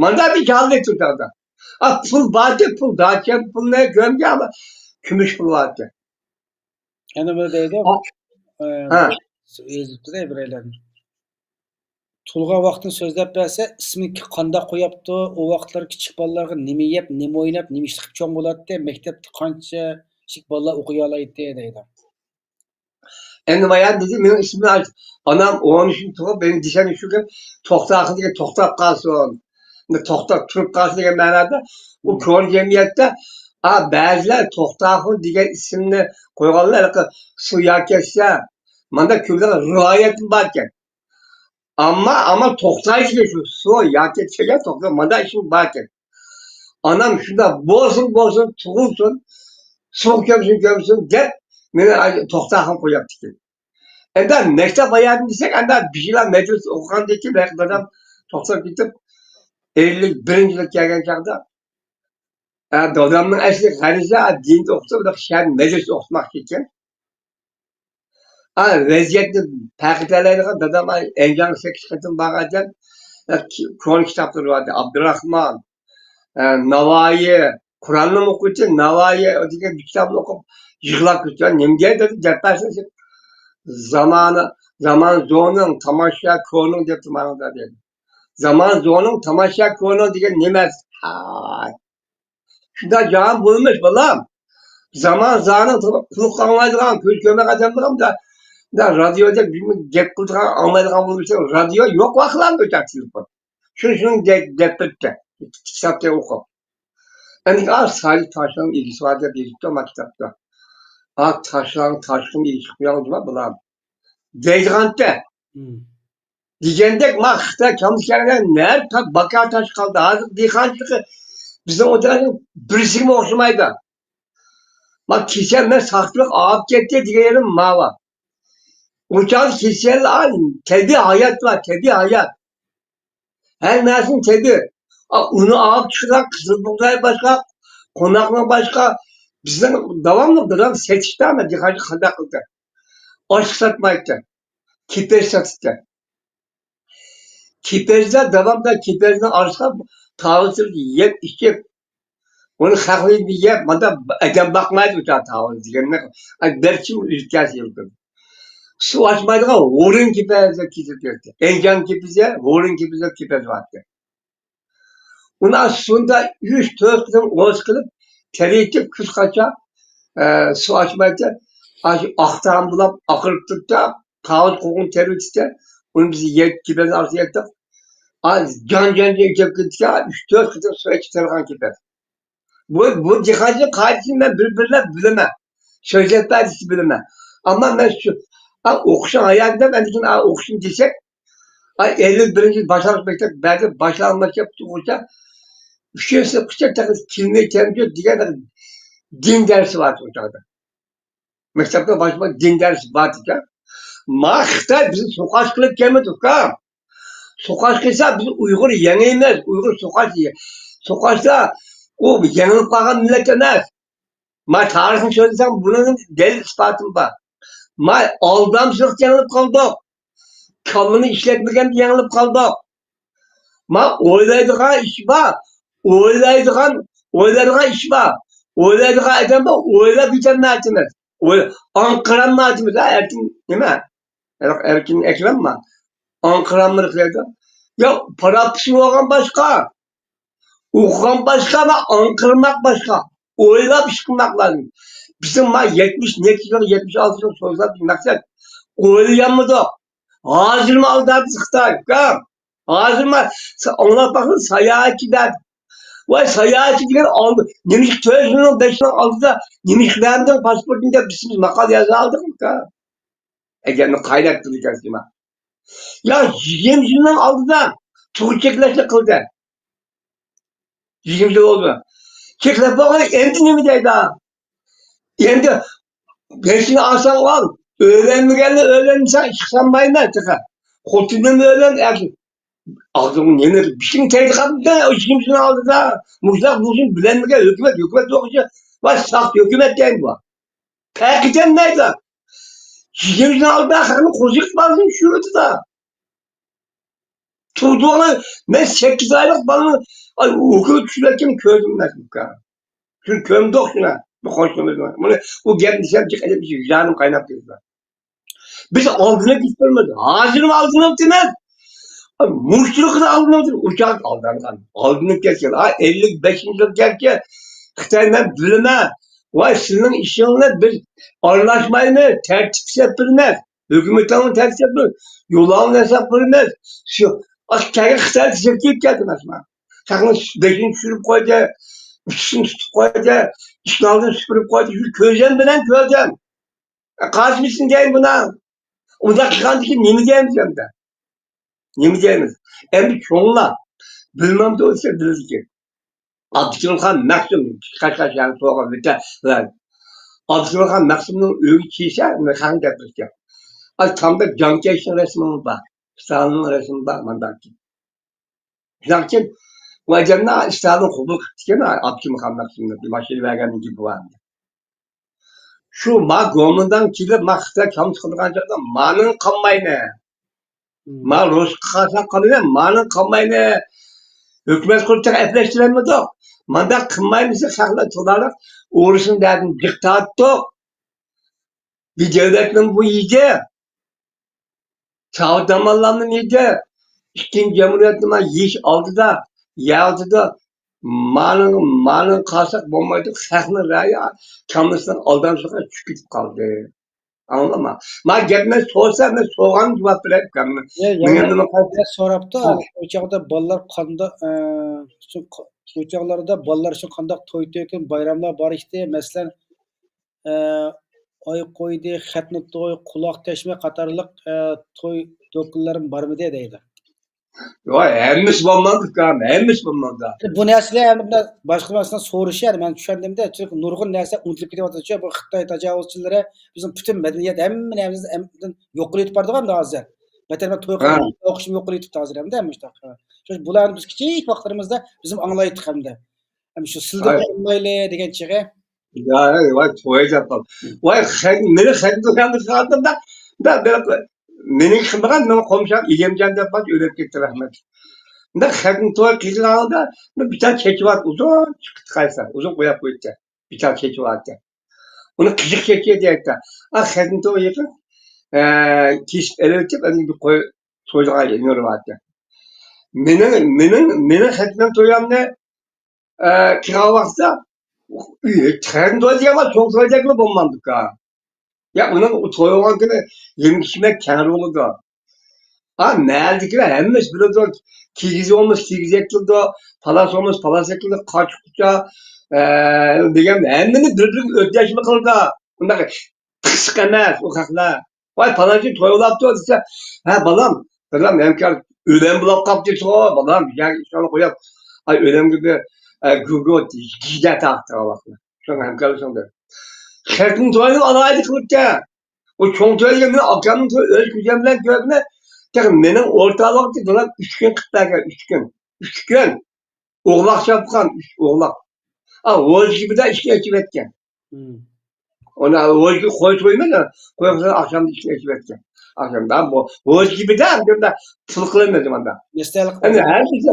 مانا بىر جاھىللىق تۇرىدۇ. ئا، پۇل باركەن، پۇل، داچا پۇلنى كۆرمىگەن، ئەمما كۈمۈش پۇل باركەن. يەنە بىر دەيدۇ، ئا، ئە، ھە. يېزىپتۇ-دە بىرەيلەن. تۇغۇلغان ۋاقتىنى سۆزلەپ بەرسە، ئىسمىنى قانداق قوياپتۇ، ئۇ ۋاقىتلار كىچىك بالىلارغا نېمە يەپ، نېمە ئويناپ، نېمە ئىش قىلىپ چوڭ بولاتتى، مەكتەپتە قانچە كىچىك بالىلار ئوقۇيالايتتى دەيدۇ. ئەمدى بايان دېدى، مېنىڭ ئىسمىمنى ئاچ-، ئانام ئون ئۈچىنچى تۇغۇپ، مېنى دېسەم شۇ گەپ، توختاخۇن دېگەن توختاپ قالسۇن، توختاپ تۇرۇپ قالسۇن دېگەن مەنادا. ئۇ مم. كونا جەمئىيەتتە، ئا، بەزىلەر توختاخۇن دېگەن ئىسىمنى قويغانلار ھېلىقى سۇ يا كەتسە، ماندا كۆپلەر رىۋايەتمۇ باركەن. ئەمما، ئەمما توختايدىكەن شۇ سۇ يا كەتسە يا توختا، ماندا ئىسىم باركەن. ئانام شۇنداق بولسۇن، بولسۇن، تۇغۇلسۇن، سۇغا كۆمسۇن، كۆمسۇن دەپ مېنى توختاخان قويۇپتىكەن. ئەمدى مەكتەپ ھاياتىنى دېسەك، ئەمدى بىر يىللار مەدرىسە ئوقۇغاندىن كېيىن، دادام توختاپ كېتىپ، ئەللىك بىرىنچى يىلى كەلگەن چاغدا، ئە، دادامنىڭ ئەسلى غەرىزى دىندا ئوقۇتۇپ، بىر شەھەر مەدرىسە ئوقۇتماقچى ئىكەن. ئا، ۋەزىيەتنى پەرق ئېتەلەيدىغان دادام ئەنجانغا سەككىز قېتىم بارغانىكەن. كونا كىتابلىرى بار ئىدى. ئابدۇراخمان، ئە، ناۋايى، قۇرئاننىمۇ ئوقۇيتتى، ناۋايى دېگەن بىر كىتابنى ئوقۇپ يىغلاپ كېتىدۇ. نېمە دەيدۇ دەپ بەرسە، زامانى، زامان زونىڭ، تاماشا كونىڭ دەپتۇ ماڭا دەيدۇ. زامان زونىڭ، تاماشا كونىڭ دېگەن نېمە؟ ھاي. شۇنداق جاھان بولمىش، بالام. زامان زانىڭ قۇلىقىغا ئاڭلايدىغان، كۆز كۆرمەك ئادەملىرىم دا، دا رادىيودا بىر گەپ قىلىدىغان، ئاڭلايدىغان بولمىسا، رادىيو يوق ۋاقىتلاردا ئۆتەر تېلېفون. شۇنى، شۇنى دەپ، دەپ بېرىپتۇ. كىتابتا ئوقۇپ. ئەمدى، ئا، سايىت تاشلارنىڭ ئىگىسى بار دەپ يېزىپتۇ ما كىتابتا. ئا، تاشلارنىڭ تاشقىنى ئىگىسى قوياڭ دېمە، بالام. دەيدىغانتى. دېگەندەك، ما خىتاي كامسىكەنلەر نەر تا-، باكا تاش قالدى. ھازىر دېھقانچىلىقى بىزنىڭ ئۇ جاينىڭ بىرسىگىمۇ ئوخشىمايدۇ. ما كېسەل، مەن ساختىلىق ئاغىپ كەتتى دېگەن يېرىم ماۋا. ئۇ چاغدا كېسەل، ئا، تەبىئىي ھايات بار، تەبىئىي ھايات. ھەر نەرسىنىڭ تەبىئىي. ئا، ئۇنى ئاغىپ چىقىدىغان قىزىل بۇغداي باشقا، قوناقنىڭ باشقا. بىزنىڭ داۋاملىق دادام سېتىشتا، مەن دېھقانچى قانداق قىلدى؟ ئاشلىق ساتمايتتى. كېپەز ساتىتتى. كېپەزدە داۋامدا كېپەزنىڭ ئارىسىغا تاۋۇز يەپ ئىچىپ، ئۇنى خەقلەر يەپ، مانا ئادەم باقمايدۇ ئۇ چاغ تاۋۇز دېگەننى. ئاي، بەلكىم ئۆزگەرسە يىلقىدى. سۇ ئاچمايدىغان ھورۇن كېپەز دەپ كېتىپ كەتتى. ئەنجان كېپىزى، ھورۇن كېپىز دەپ كېپەز بارتتى. ئۇنىڭ سۇندا ئۈچ، تۆت قېتىم ئوس قىلىپ، تېرىتىپ، كۈز قاچا، ئە، سۇ ئاچمايتتى. ئاشۇ ئاقتان بۇلاپ ئاقىرىپ تۇرۇپتۇ. تاۋۇز قوغۇن تېرىۋېتىشتە، ئۇنى بىز يەپ، كېپەز ئارىسىغا يەتتۇق. ئا، جان، جان، جان ئېچىپ كېتىشكە، ئۈچ، تۆت قېتىم سۇ ئىچىپ تېرىغان كېپەز. بۇ، بۇ جىھازنىڭ قائىدىسىنى مەن بىر، بىرلەپ بىلىمەن. سۆزلەپ بەردى بىلىمەن. ئەمما مەن شۇ، ئا، ئوقۇشنىڭ ھاياتىدا مەن دېگەن، ئا، ئوقۇشنى دېسەك، ئا، ئەللىك بىرىنچى باشلانغۇچ مەكتەپ بەردى، باشلانغۇچ مەكتەپ پۈتتۈرگۈچە، ئۈچىنچى سىنىپقىچە تېخى كىلىمەي تەمجۆت دېگەن دىن دەرسى بار ئۇ چاغدا. مەكتەپتە باشقا دىن دەرسى بار ئىكەن. ما خىتاي بىزنى سوقاش قىلىپ كەلمىدى، ئۇكام. سوقاش قىلسا، بىز ئۇيغۇر يېڭىمىز، ئۇيغۇر سوقاش، سوقاشتا ئۇ يېڭىلىپ قالغان مىللەت ئەمەس. ما تارىخنى سۆزلىسەڭ، بۇنىڭ دەلىل ئىسپاتىم بار. ما ئالدامچىلىقتا يېڭىلىپ قالدۇق. كاللىنى ئىشلەتمىگەندە يېڭىلىپ قالدۇق. ما ئويلايدىغان ئىش بار. ئويلايدىغان، ئويلايدىغان ئىش بار. ئويلايدىغان ئادەم بار. ئويلاپ يېتەلمەيتىمىز. ئوي-، ئاڭقىرالمايتىمىز. ھە، ئەركىن نېمە؟ ئەركىن ئەكرەمما. ئاڭقىرالمىدۇق دەيدۇ. يا، پاراپپىسى بولغان باشقا. ئوقۇغان باشقا ۋە ئاڭقىرماق باشقا. ئويلاپ ئىش قىلماق لازىم. بىزنىڭ ما يەتمىش، نەچچە يىل، يەتمىش ئالتە يىل سوزۇلغان بىر مەقسەت. ئويلىيالمىدۇق. ھازىرمۇ ئالداپسىز خىتاي، ئۇكام. ھازىرمۇ سا-، ئاڭلاپ باقسىڭىز، ساياھەتچى دەپ. ۋاي، ساياھەتچى دېگەن ئالدى، نېمىشقا تۆت يىلنىڭ، بەش يىلنىڭ ئالدىدا نېمىشقا بەردىڭ پاسپورتنى دەپ بىز سىز ماقالە يازالىدۇق، ئۇكام. ئەگەر قايناپ تۇرىدىكەنسىز ما. يا، يىگىرمە يىلنىڭ ئالدىدا تۇغۇت چەكلەشنى قىلدى. يىگىرمە يىل بولدى. چەكلەپ بولغان ئەمدى نېمە دەيدۇ؟ ئەمدى بېشىنى ئالساڭ ئال، ئۆيلەنمىگەننى ئۆيلەنمىسەڭ ئىشقا سالمايمەن تېخى. خوتۇنۇمنى ئۆيلەن، ئەر-، ئاغزىڭنى نېمە بېشىڭ تەگدى قاپتۇ، ئىشىمىزنىڭ ئالدىدا مۇشۇنداق بولسۇن بىلەنمىگەن ھۆكۈمەت، ھۆكۈمەت ئوخشىشى ۋە ساختا ھۆكۈمەت دەيدۇ بۇ. پەرق ئېتەلمەيدۇ. يىگىرمە يىلنىڭ ئالدىدا خەقنى قوزۇپ باردىم شۇ يەردە. تۇردۇڭلار، مەن سەككىز ئايلىق بالىنى، ئاي، ئۇكىلىپ چۈشۈرۈۋەتكىنىنى كۆردۈم مەن، ئۇكا. شۇنى كۆردۇق شۇنى، بۇ قوشنىمىزنى. بۇنى، ئۇ گەپنى دېسەم، جىق ئېلىپ، ۋىجدانىم قايناپ كېتىدۇ. بىز ئالدىنىپ كېتىپ تۇرىمىز، ھازىرمۇ ئالدىنىپ تۇرىمىز. مۇشۇ تۇرقىدا ئالدىنىپ تۇرىمىز، ئۇ چاغدا ئالدانغان، ئالدىنىپ كەتكەن. ئا، ئەللىك بەشىنچى يىل كەلگەن خىتاي، مەن بىلىمەن. ۋاي، سىزنىڭ ئىشىڭىزنى بىز ئارىلاشمايمىز، تەرتىپ سەپ بېرىمىز. ھۆكۈمىتىڭنى تەكشۈرۈپ، يولۇڭنى ھېساب قىلىمىز. شۇ، ئاشۇ كەلگەن خىتاي سىرتىپ كەلدى مەسىلەن. خەقنىڭ بېشىنى چۈشۈرۈپ قويدى، ئۇچىسىنى تۇتۇپ قويدى، ئىشىكلىرىنى سۈپۈرۈپ قويدى. شۇ كۆزۈم بىلەن كۆردۈم. قارشىمىسىنى دەيمەن بۇنىڭ. ئۇنداق قىلغاندىكىن نېمە دەيمىز ئەمدى؟ نېمە دەيمىز؟ ئەمدى چوڭلار بىلمەمدۇ دېسە بىلىدىكەن. ئابدۇكېرىمخان مەخسۇم، قەشقەر شەھىرى تۇغۇلغان ۋەتەن. ئابدۇكېرىمخان مەخسۇمنىڭ ئۆيىگە كىرسە، مەن خەقنى گەپلەشكەن. ئاي، تامدا جان كەشنىڭ رەسىمى بار، ستالىننىڭ رەسىمى بار، مانداكى. شۇنىڭ ئۈچۈن ئۇ ئادەمنى ستالىن قوبۇل قىپتىكەن، ئابدۇكېرىمخان مەخسۇمنى بىر ماشىنا بەرگەندىن كېيىن بۇ ئادەمگە. شۇ ما گومىنداڭ كېلىپ، ما خىتاي كامچى قىلىدىغان چاغدا مانىڭ قالماينى. ما رۇسقا قالسا قالىدۇ، مانىڭ قالماينى. ھۆكۈمەت قۇرۇپ تېخى ئەپلەشتۈرەلمىدۇق. مانداق قىلمايمىز، خەقلەر تۇرارلىق ئورۇسنىڭ دەردىنى جىق تارتتۇق. بىر دۆلەتنىڭ بۇ يېگى. ساۋۇت داماللارنىڭ يېگى. ئىككىنچى جەمھۇرىيەتنى ما يېيىش ئالدىدا، يەۋاتىدۇ. مانىڭ، مانىڭ قالساق بولمايدۇ. خەقنىڭ رەيى كاممۇنىستلارنىڭ ئالدامچىلىقىغا چۈشۈپ كېتىپ قالدى. ئاڭلىما. ما گەپنى سورىسا، مەن سورىغاننى جاۋاب بېرەي ئۇكام. يا، يا، مېنىڭ نېمە قايتى؟ مەن سوراپتۇ، ھە. ئۇ چاغدا بالىلار قاندا-، ئە، شۇ ق-، ئۇ چاغلاردا بالىلار ئۈچۈن قانداق توي تۆكۈن، بايراملار بار ئىدى. مەسىلەن، ئە، ئاي قويدى، خەتنە توي، قۇلاق تەشمە قاتارلىق، ئە، توي دۆكۈنلىرىمۇ بارمىدى دەيدۇ. ۋاي، ھەممىسى بولمامدۇ ئۇكام، ھەممىسى بولمامدۇ. بۇ نەرسىلەر ئەمدى باشقا نەرسىنى سورىشى، يەنى مەن چۈشەندىمدە، چۈنكى نۇرغۇن نەرسە ئۇنتۇلۇپ كېتىۋاتىدۇ. بۇ خىتاي تاجاۋۇزچىلىرى بىزنىڭ پۈتۈن مەدەنىيەت، ھەممە نەرسىمىزنى ئەمدى يوق قىلىۋېتىپ بارىدىغان ئەمدى ھازىر. ۋەتەن توي قىلىپ، توقۇشۇم يوق قىلىۋېتىپتۇ ھازىر ئەمدى مۇشۇنداق. شۇ بۇلارنى بىز كىچىك ۋاقىتلىرىمىزدا بىزمۇ ئاڭلايتتۇق ئەمدى. ئەمدى شۇ سىلدىن قالمايلى دېگەن چېغى. يا، ۋاي، توي دەپ قال. ۋاي، خەن-، مېنى خەندۇكاندا چىقاردىم دا، دا، بىر، مېنىڭ قىلمىغان، مېنىڭ قومشام ئىگەمجان دەپ قالدى، ئۆلۈپ كەتتى، رەھمەت. مۇنداق خەندۇ توي قىلغاندا، بۇ بىتار چېچى بار، ئۇزۇن چىقىپ قايسا، ئۇزۇن قوياپ قويۇپتى. بىتار چېچى بار ئىكەن. ئۇنى قىزىق چېچى دەيتتى. ئا، خەندۇ توي يېقىن، ئە، كېسىپ ئېلىۋېتىپ، ئەمدى بىر قوي سويىدىغان يېرى بار ئىكەن. مېنىڭ، مېنىڭ، مېنىڭ خەندۇ تويۇمنى ئە، كىرگەن ۋاقىتتا، ئۇ، ئۆي، تەرەن توي دېگەن بار، چوڭ توي دېگەنلا بولمامدۇكا. يا، ئۇنىڭ ئۇ توي بولغان كۈنى يېمەك-ئىچمەك كەڭرى بولىدۇ. ھا، مەھەللىدىكىلەر ھەممىسى بىلىدۇ. كىگىز بولمىسا كىگىز يەكلىدۇ، پالاس بولمىسا پالاس يەكلىدۇ، قاچا-قۇچا، ئە، دېگەن ھەممىنى بىر-بىرىگە ئۆتەشمە قىلىدۇ. ئۇنداق قىسىق ئەمەس ئۇ خەقلەر. ۋاي، پالانچى توي بولاپتۇ دېسە، ھە، بالام، بالام، ھەمكار ئۆلەم بولاپ قاپتۇ، بالام، يا ئىشلارنى قويۇپ، ئاي، ئۆلەمگە بىر، ئە، گۇگۇت، گىدە تارتىدىغان ۋاقىتتا. شۇڭا ھەمكارلىشىڭ دەپ. خەتنىڭ تويىنى ئالاھىدە قىلىپتۇ. ئۇ چوڭ توي دېگەن مېنىڭ ئاكامنىڭ تويى، ئۆز كۆزۈم بىلەن كۆرگىنى، تېخى مېنىڭ ئورتاق ۋاقىتتا بالام ئۈچ كۈن قىلىپ بەرگەن، ئۈچ كۈن. ئۈچ كۈن. ئوغلاق چاپقان، ئۈچ ئوغلاق. ئا، ھويلىكى بىلەن ئىشىكنى ئېچىۋەتكەن. مم. ئۇنى ھويلىكى قويۇپ قويمىدى. قويۇپ قويسا ئاخشامدا ئىشىكنى ئېچىۋەتكەن. ئاخشامدا بۇ ھويلىكى بىلەن بىردە پۇل قىلىنمىدى مانا. مەسىلەن، ئەمدى ھەر كىشى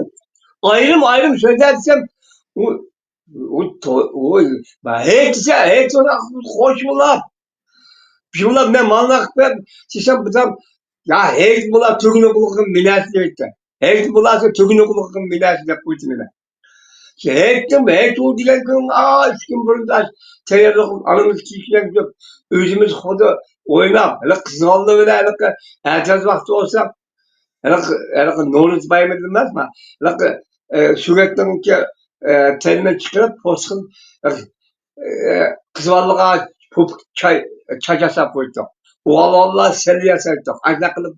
ئايرىم-ئايرىم سۆزلەر دېسەم، ئۇ، ئۇ، ئۇ، ئۇ، ھېيت دېسە، ھېيت خوش بولاپ، بىر بولاپ، مەن مانا قىلىپ دېسەم، بۇدام، يا ھېيت بولا، تۈگۈنى قىلغىن مىنەسى دەيتتى. ھېيت بولسا، تۈگۈنى قىلغىن مىنەسى دەپ قويدى مېنى. ھېيتتىن، ھېيت بولدى دېگەن كۈن، ئا، ئۈچ كۈن بۇرۇن تەييارلىق، ئانىمىز كىيىشكەن كۆپ، ئۆزىمىز خۇددى ئويناپ، ھېلىقى قىزغاللا بىلەن ھېلىقى ئەتىياز ۋاقتى بولسا، ھېلىقى، ھېلىقى نورۇز بايرىمىدا ئەمەسمۇ، ھېلىقى، ئە، سۈرەتنىڭكى، ئە، تەلىمىنى چىقىرىپ، پوست قىلىپ، ئە، قىزغاللىغا پوپۇق چاي، چاچ ياساپ قويدۇق. ئوغۇللار سەللە ياسايتتۇق. ئاشۇنداق قىلىپ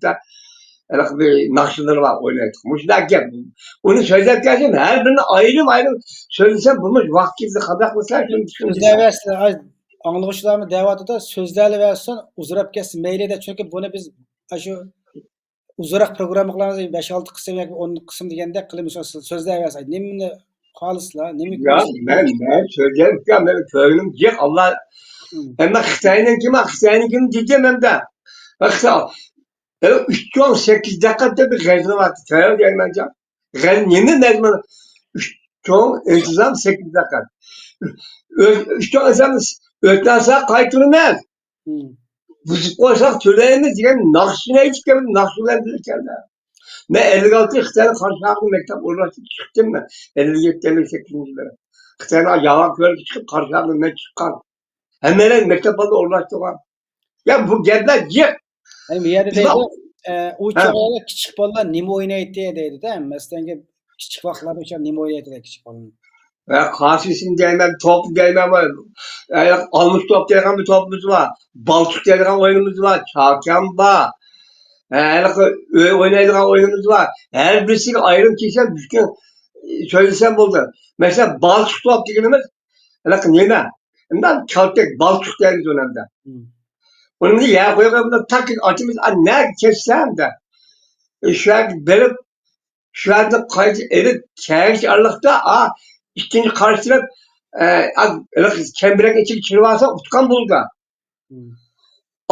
ھېلىقى بىر ناخشىلىرى بار، ئوينايتتۇق. مۇشۇنداق گەپ. ئۇنى سۆزلەپ كەلسەم، ھەر بىرىنى ئايرىم-ئايرىم سۆزلىسەم، بولماس، ۋاقىت كېتىدۇ، قانداق قىلسا شۇنى چۈشىنىسىز. سۆزلەۋەرسىلەر، ئاي، ئاڭلىغۇچىلارمۇ دەۋاتىدۇ، سۆزلەۋەرسۇن، ئۇزىراپ كەتسۇن، مەيلى دە، چۈنكى بۇنى بىز ئاشۇ ئۇزۇنراق پروگرامما قىلىمىز، بەش-ئالتە قىسىم ياكى ئون قىسىم دېگەندەك قىلىمىز، سۆزلەۋەرسەك، نېمىنى خالىسىلا، نېمە ياق، كۆرسە. مەن، مەن سۆزلەپ، مەن كۆڭلۈم جىق، ئاللا. مم. ئەمما خىتاينىڭكى، ما، خىتاينىڭكىنى دېدىم ئەمدى. بەك ساغ. ئە، ئۈچ چوڭ سەككىز دىققەتتە بىر غەزىنە بار، تەييار دېگەن مەنچە. غەزىنە نېمە مەزمۇن؟ ئۈچ چوڭ ئىنتىزام، سەككىز دىققەت. ئۆز، ئۈچ چوڭ ئىنتىزام ئۆتمەسە قايتۇرىمىز. مم. بۇزۇپ قويساق تۆلەيمىز دېگەن ناخشىنى ئېيتىپ كەلدى، ناخشا بىلەن بىللە كەلدى. مەن ئەللىك ئالتە خىتاينىڭ قارشى ھالقىدا مەكتەپ ئورۇنلاشتۇرۇپ چىقتىم مەن. ئەللىك يەتتە، ئەللىك سەككىزىنچى يىللىرى. خىتاينىڭ ياۋا كۆلىگە چىقىپ، قارشى ھالقىدا مەن چىققان. ھەممەيلەن مەكتەپ بالىلىرى ئورۇنلاشتۇرغان. يا، بۇ گەپلەر جىق. ئەمما بۇ يەردە بىز دەيدۇ، ئە، ئۇ ھە. چاغلاردا كىچىك بالىلار نېمە ئوينايتتى دەيدۇ-دە، مەسىلەن، كىچىك ۋاقىتلاردا ئۇ چاغ نېمە ئوينايتتى كىچىك بالىلار؟ ھە، قاسىسىنى دەيمەن، توپ دەيمەن، ئە، ئالمىش توپ دەيدىغان بىر توپىمىز بار، بالچۇق دەيدىغان ئويۇنىمىز بار، چاكام بار، ھە، ھېلىقى ئۆي ئوينايدىغان ئويۇنىمىز بار. ھەر بىرسىگە ئايرىم كىيسەم، بۈگۈن سۆزلىسەم بولدى. مەسىلەن، بالچۇق سوئاپ دېگىنىمىز ھېلىقى نېمە؟ ئەمدى كالتەك بالچۇق دەيمىز ئۇنى ئەمدى. مم. ئۇنى مۇنداق يەرگە قويغان بىلەن تاك ئاچىمىز، ئا، نەگە كەتسە ئەمدى. شۇ يەرگە بېرىپ، شۇ يەردىن قايتا ئېلىپ، كەلگۈچى ئارىلىقتا، ئا، ئىككىنچى قارشى تەرەپ، ئە، ئا، ھېلىقى كەمبىرەكنىڭ ئىچىگە چىرىۋالسا ئۇتقان بولىدۇ. مم.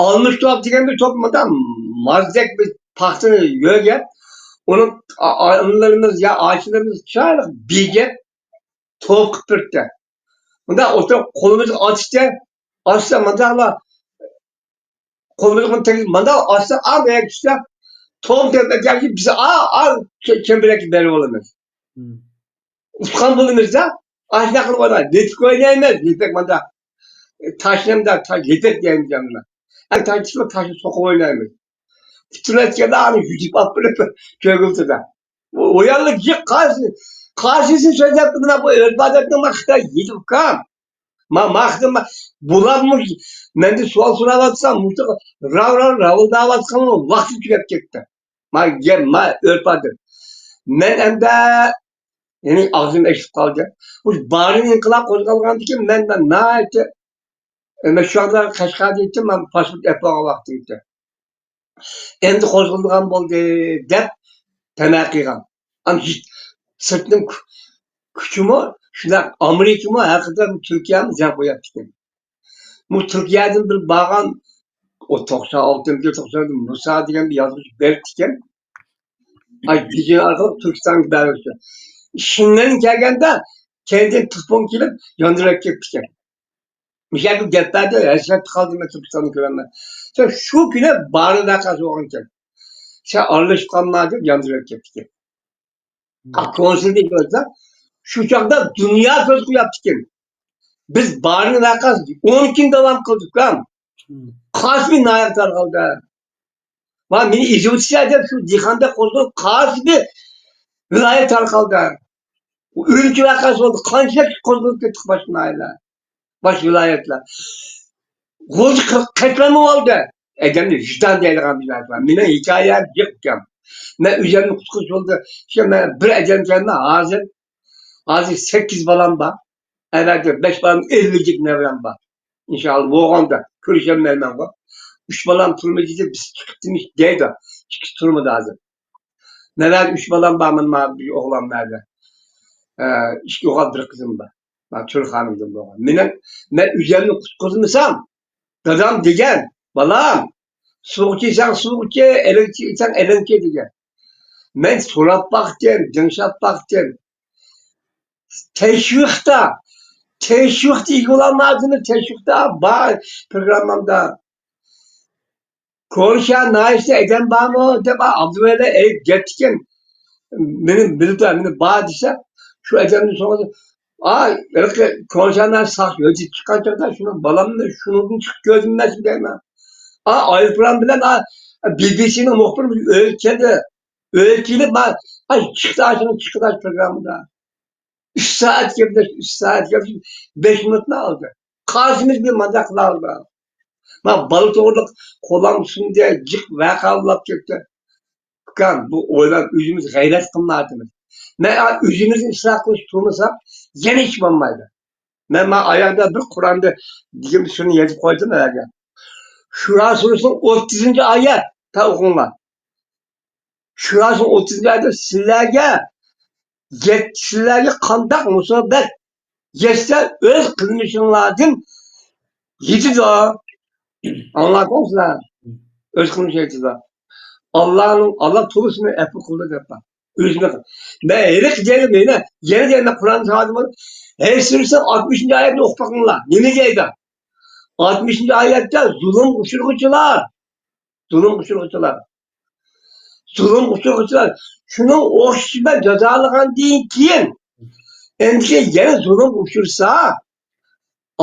ئالمىش توپ دېگەن بىر توپ مۇنداق مازدەك بىر پاختىنى يۆگەپ، ئۇنى ئا-، ئانىلىرىمىز يا ئاچىلىرىمىز چىرايلىق بېگەپ توپ قىلىپ بېرىپتۇ. مۇنداق ئولتۇرۇپ قولىمىزغا ئاتىشتى. ئاتسا مۇنداقلا قولىمىزغا تېگىپ مۇنداق ئاتسا ئا بۇياققا چۈشسە توپ دەپ ئەكەلگەن بىز ئا ئا كەمبىرەككە بېرىپ ئالىمىز. مم. ئۇتقان بولىمىزدا، ئاشۇنداق قىلىپ ئوينايمىز. لېپىك ئوينايمىز، لېپىك مانا. تاشنى مۇنداق، تاش، لېپىك دەيمىز يەنە. ئەمدى تاشنى، تاشنى سوقۇپ ئوينايمىز. پۈتۈن ئەتكەندە ئانى يۈدۈپ ئاپىرىپ كۆرگۈزدىدە. ئۇ، ئۇ يەرلىك يىق قارشى، قارشىسى سۆزلەپ مانا بۇ ئۆز ئادەتنىڭ ما خىتاي يېدى ئۇكام. ما، ما خىتاي ما، بۇلارمۇ مەندىن سوئال سوراۋاتسا، مۇشۇ راۋ، راۋ، راۋۇلداۋاتقان ۋاقتى تۈگەپ كەتتى. ما گەپ، ما ئۆرپ ئادەت. مەن ئەمدى، يەنى ئاغزىم ئېچىلىپ قالدى. مۇشۇ بارىن ئىنقىلاب قوزغالغاندىن كېيىن مەن، مەن ناھايىتى، مەن شۇ ۋاقىتلار قەشقەردە ئىدىم، مەن پاسپورت ئېلىپ بارغان ۋاقتىم ئىدى. ئەمدى قوزغىلىدىغان بولدى دەپ تەمە قىلغان. ئەمدى سىرتنىڭ كۈ-، كۈچىمۇ شۇنداق، ئامېرىكىمۇ ھەقىقەتەن تۈركىيەمۇ زەن قوياتتىكەن. بۇ تۈركىيەدىن بىر بارغان، ئۇ توقسان ئالتىنچى يىل، توقسان مۇسا دېگەن بىر يازغۇچى بېرىپتىكەن. ئاي، بېيجىڭ ئارقىلىق تۈركىستانغا بەرگۈچى. شىننەن كەلگەندە، كەينىدىن تېلېفون كېلىپ، ياندۇرۇپ كەتتىكەن. مۇشۇ يەردە گەپ بەردى، ھەسرەتتە قالدىم، مەن تۈركىستاننى كۆرەلمەي. شۇ، شۇ كۈنى بارىن ۋەقەسى بولغانىكەن. سەن ئارىلىشىپ قالما دەپ ياندۇرۇپ كەتتىكەن. مم. كونسۇلدىن كۆرسە، شۇ چاغدا دۇنيا كۆز قويۇپتىكەن. بىز بارىن ۋەقەسى ئون كۈن داۋام قىلدۇق، ھەم. مم. قاسىمى ناھايىتى تارقالدى. ۋە مېنى ئېزىۋېتىشلەر دەپ شۇ دېھقاندەك قوزغىلىپ، قاسىمى ۋىلايەت تارقالدى. ئۈرۈمچى ۋەقەسى بولدى. قانچىلىك قوزغىلىپ كەتتۇق باشقا ناھىيەلەر، باشقا ۋىلايەتلەر. غۇلجا قىرىق قەتلەممۇ بولدى. ئادەمنى ۋىجدان دەيدىغان بىر نەرسە بار. مېنىڭ ھېكايەم جىق ئۇكام. مەن ئۆزۈمنى قۇتقۇزۇش يولىدا، شۇ مەن بىر ئادەم كەلدى، ھازىر، ھازىر سەككىز بالام بار. ئەۋەتتە بەش بالام، ئەللىك نەۋرەم بار. ئىنشائاللا بولغاندا كۆرۈشەلمەيمەنغۇ. ئۈچ بالام تۈرمىدە، بىز چىقىپتىمىز دەيدۇ. ئىككىسى تۈرمىدە ھازىر. مەن ھازىر ئۈچ بالام بار، مانا بىر ئوغلان نەدە. ئە، ئىككى ئوغۇل، بىر قىزىم بار. مانا تۈرخانىدىن بولغان. مېنىڭ، مەن ئۆزۈمنى قۇتقۇزمىسام، دادام دېگەن، بالام، سۇغا چىسەڭ سۇغا چى، ئەلەڭگە چىسەڭ ئەلەڭگە چى دېگەن. مەن سوراپ باقتىم، دىڭشاپ باقتىم. تەشۋىقتا، تەشۋىقتا ئىگە بولالمايدىمەن، تەشۋىقتا بار پروگراممامدا. كونشا ناھىيەسىدە ئادەم بارمۇ دەپ ئابدۇۋەلى ئېيتىپ گەپتىكەن. مېنى بىلىدۇ، مېنى بار دېسە، شۇ ئادەمدىن سورىدى. ئا، ھېلىقى كونشا ناھىيەسى ساقچى ئۆتۈپ چىققان چاغدا شۇنىڭ بالامنى شۇنىڭدىن چىقىپ كۆردۈم مەن دەيمەن. ئا، ئايروپىلان بىلەن، ئا، بى بى سىنىڭ مۇخبىرى ئۆيگە كەلدى. ئۆيگە كېلىپ، ئا، ئا، چىقتى، ئاشۇنىڭ چىقتى پروگراممىدا. ئۈچ سائەت گەپلەشتى، ئۈچ سائەت گەپلەشتى، بەش مىنۇتلا ئالدى. قارىسىمىز بىر مانداق قىلالىدى. مانا بالا توغرىلىق قولام سۇندى، جىق ۋەقە بولۇپ كەتتى. ئۇكام، بۇ ئويلاپ ئۆزىمىز غەيرەت قىلمايۋاتىمىز. مەن ئۆزىمىزنى ئىسلاھ قىلىش تۇرمىساق، يەنە ھېچ بولمايدۇ. مەن مانا ئاياغدا بىر قۇرئاندا دېگەن بىر سۈرىنى يېزىپ قويدۇم ئەگەر. شۇرا سۈرىسىنىڭ ئوتتۇزىنچى ئايەت، تا ئوقۇڭلار. شۇراسىنىڭ ئوتتۇزىنچى ئايىتىدە سىلەرگە يەت-، سىلەرگە قانداق مۇسىبەت يەتسە ئۆز قىلمىشىڭلاردىن يېتىدۇ. ئاڭلاۋاتامسىلەر؟ ئۆز قىلمىشىڭ يېتىدۇ. ئاللانىڭ، ئاللا تولىسىنى ئەپۇ قىلدى دەپ بار. ئۆزىنى قىل-، مەن ھېلىقى دېگەن، يەنە، يەنە دېگەن مەن قۇرئان ساۋاتىم بولۇپ، ھەي سۈرىسىنىڭ ئاتمىشىنچى ئايەتنى ئوقۇپ باقىڭلار. نېمە دەيدۇ؟ ئاتمىشىنچى ئايەتتە زۇلۇم ئۇچرىغۇچىلار، زۇلۇم ئۇچرىغۇچىلار. زۇلۇم ئۇچرىغۇچىلار شۇنىڭ ئوخشىشى بىلەن جازالىغاندىن كېيىن، ئەمدى يەنە زۇلۇم ئۇچرىسا،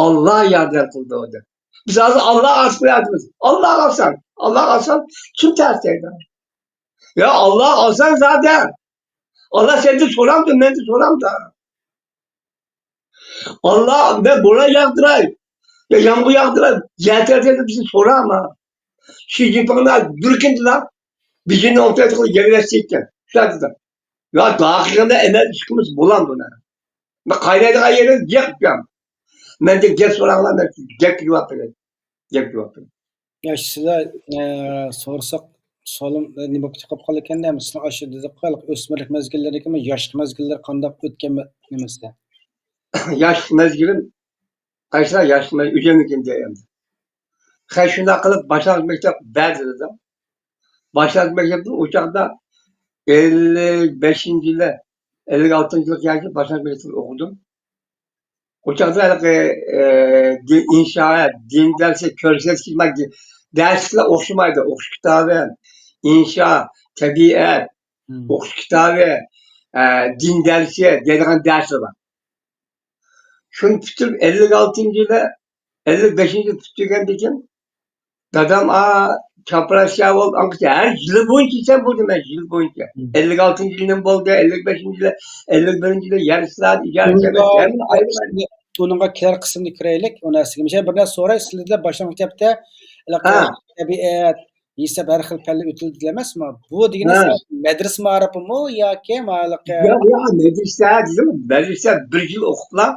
ئاللا ياردەم قىلىدۇ دەپ. بىز ھازىر ئاللاغا ئاسىپ قوياتىمىز. ئاللاغا ئاسان، ئاللاغا ئاسان كىم تەس دەيدۇ؟ يا ئاللاغا ئاسان زادى. ئاللا سەندىن سورامدۇ، مەندىن سورامدۇ؟ ئاللا، مەن بوران ياغدۇراي، يا يامغۇر ياغدۇراي، يەر تەۋرىتەي دەپ بىزدىن سورىما. شى جىنپىڭ بىر كۈندىلا بېيجىڭنى ئوكۇپايتىغىلى يەرلەشتى ئىكەن. شۇنداق دېدى. يا داخىلىدا ئەمەل ئىشقىمىز بولامدۇ؟ مەن قاينايدىغان يېرىم گەپ، گەپ. مەندىن گەپ سوراڭلار، مەن گەپكە جاۋاب بېرەي. گەپكە جاۋاب بېرەي. ياخشى، سىلەر ئە، سورىساق سوئالىم نېمە بولۇپ قالىدىكەن دەيمەن. سىلەر ئاشۇ دېدىققۇ، ئۆسمۈرلۈك مەزگىللىرىدىكى ياشلىق مەزگىللىرى قانداق ئۆتكەن نېمىسىدە؟ ياشلىق مەزگىلىم، قايسىلار ياشلىق مەزگىلىم ئۆزۈمنىڭكىنى دەيمەن. خەي شۇنداق قىلىپ باشلانغۇچ مەكتەپ بەردى دېدىم. باشلانغۇچ مەكتەپتىن ئۇ چاغدا ئەللىك بەشىنچى يىلى، ئەللىك ئالتىنچى يىلغا كەلگەن باشلانغۇچ مەكتەپتىن ئوقۇدۇم. ئۇ چاغدا ھېلىقى، ئە، دىن، ئىنشائات، دىن دەرسى، كۆرسەتكۈچى دەرسلەر ئوخشىمايدۇ. ئوقۇش كىتابى، ئىنشا، تەبىئەت، ئوقۇش كىتابى، ئە، دىن دەرسى دەيدىغان دەرسلەر بار. شۇنى پۈتتۈرۈپ، ئەللىك ئالتىنچى يىلى، ئەللىك بەشىنچى يىلى پۈتتۈرگەندىن كېيىن، دادام، ئا، چاپراسىيا بولدى. ئاڭقىچە ھەر يىل بويىچە سەن بولدى، مەن يىل بويىچە. ئەللىك ئالتىنچى يىلى نېمە بولدى، ئەللىك بەشىنچى يىلى، ئەللىك بىرىنچى يىلى يەر سىلاد، ئىجارە ئەمەس، ھەممىنى ئايرىۋەردى. ئۇنىڭغا كېلەر قىسىمنى كۆرەيلىك، ئۇ نەرسىگە. مىسال، بىر نەرسە سوراي، سىلەردە باشلانغۇچ مەكتەپتە، ھېلىقى تەبىئەت، ھېساب، ھەر خىل پەنلەر ئۆتۈلدى دېمەسمۇ؟ بۇ دېگىنى مەدرىسە مائارىپىمۇ ياكى مائارىپقا؟ ياق، ياق، مەدرىسە دېدىم، مەدرىسە بىر يىل ئوقۇپلا،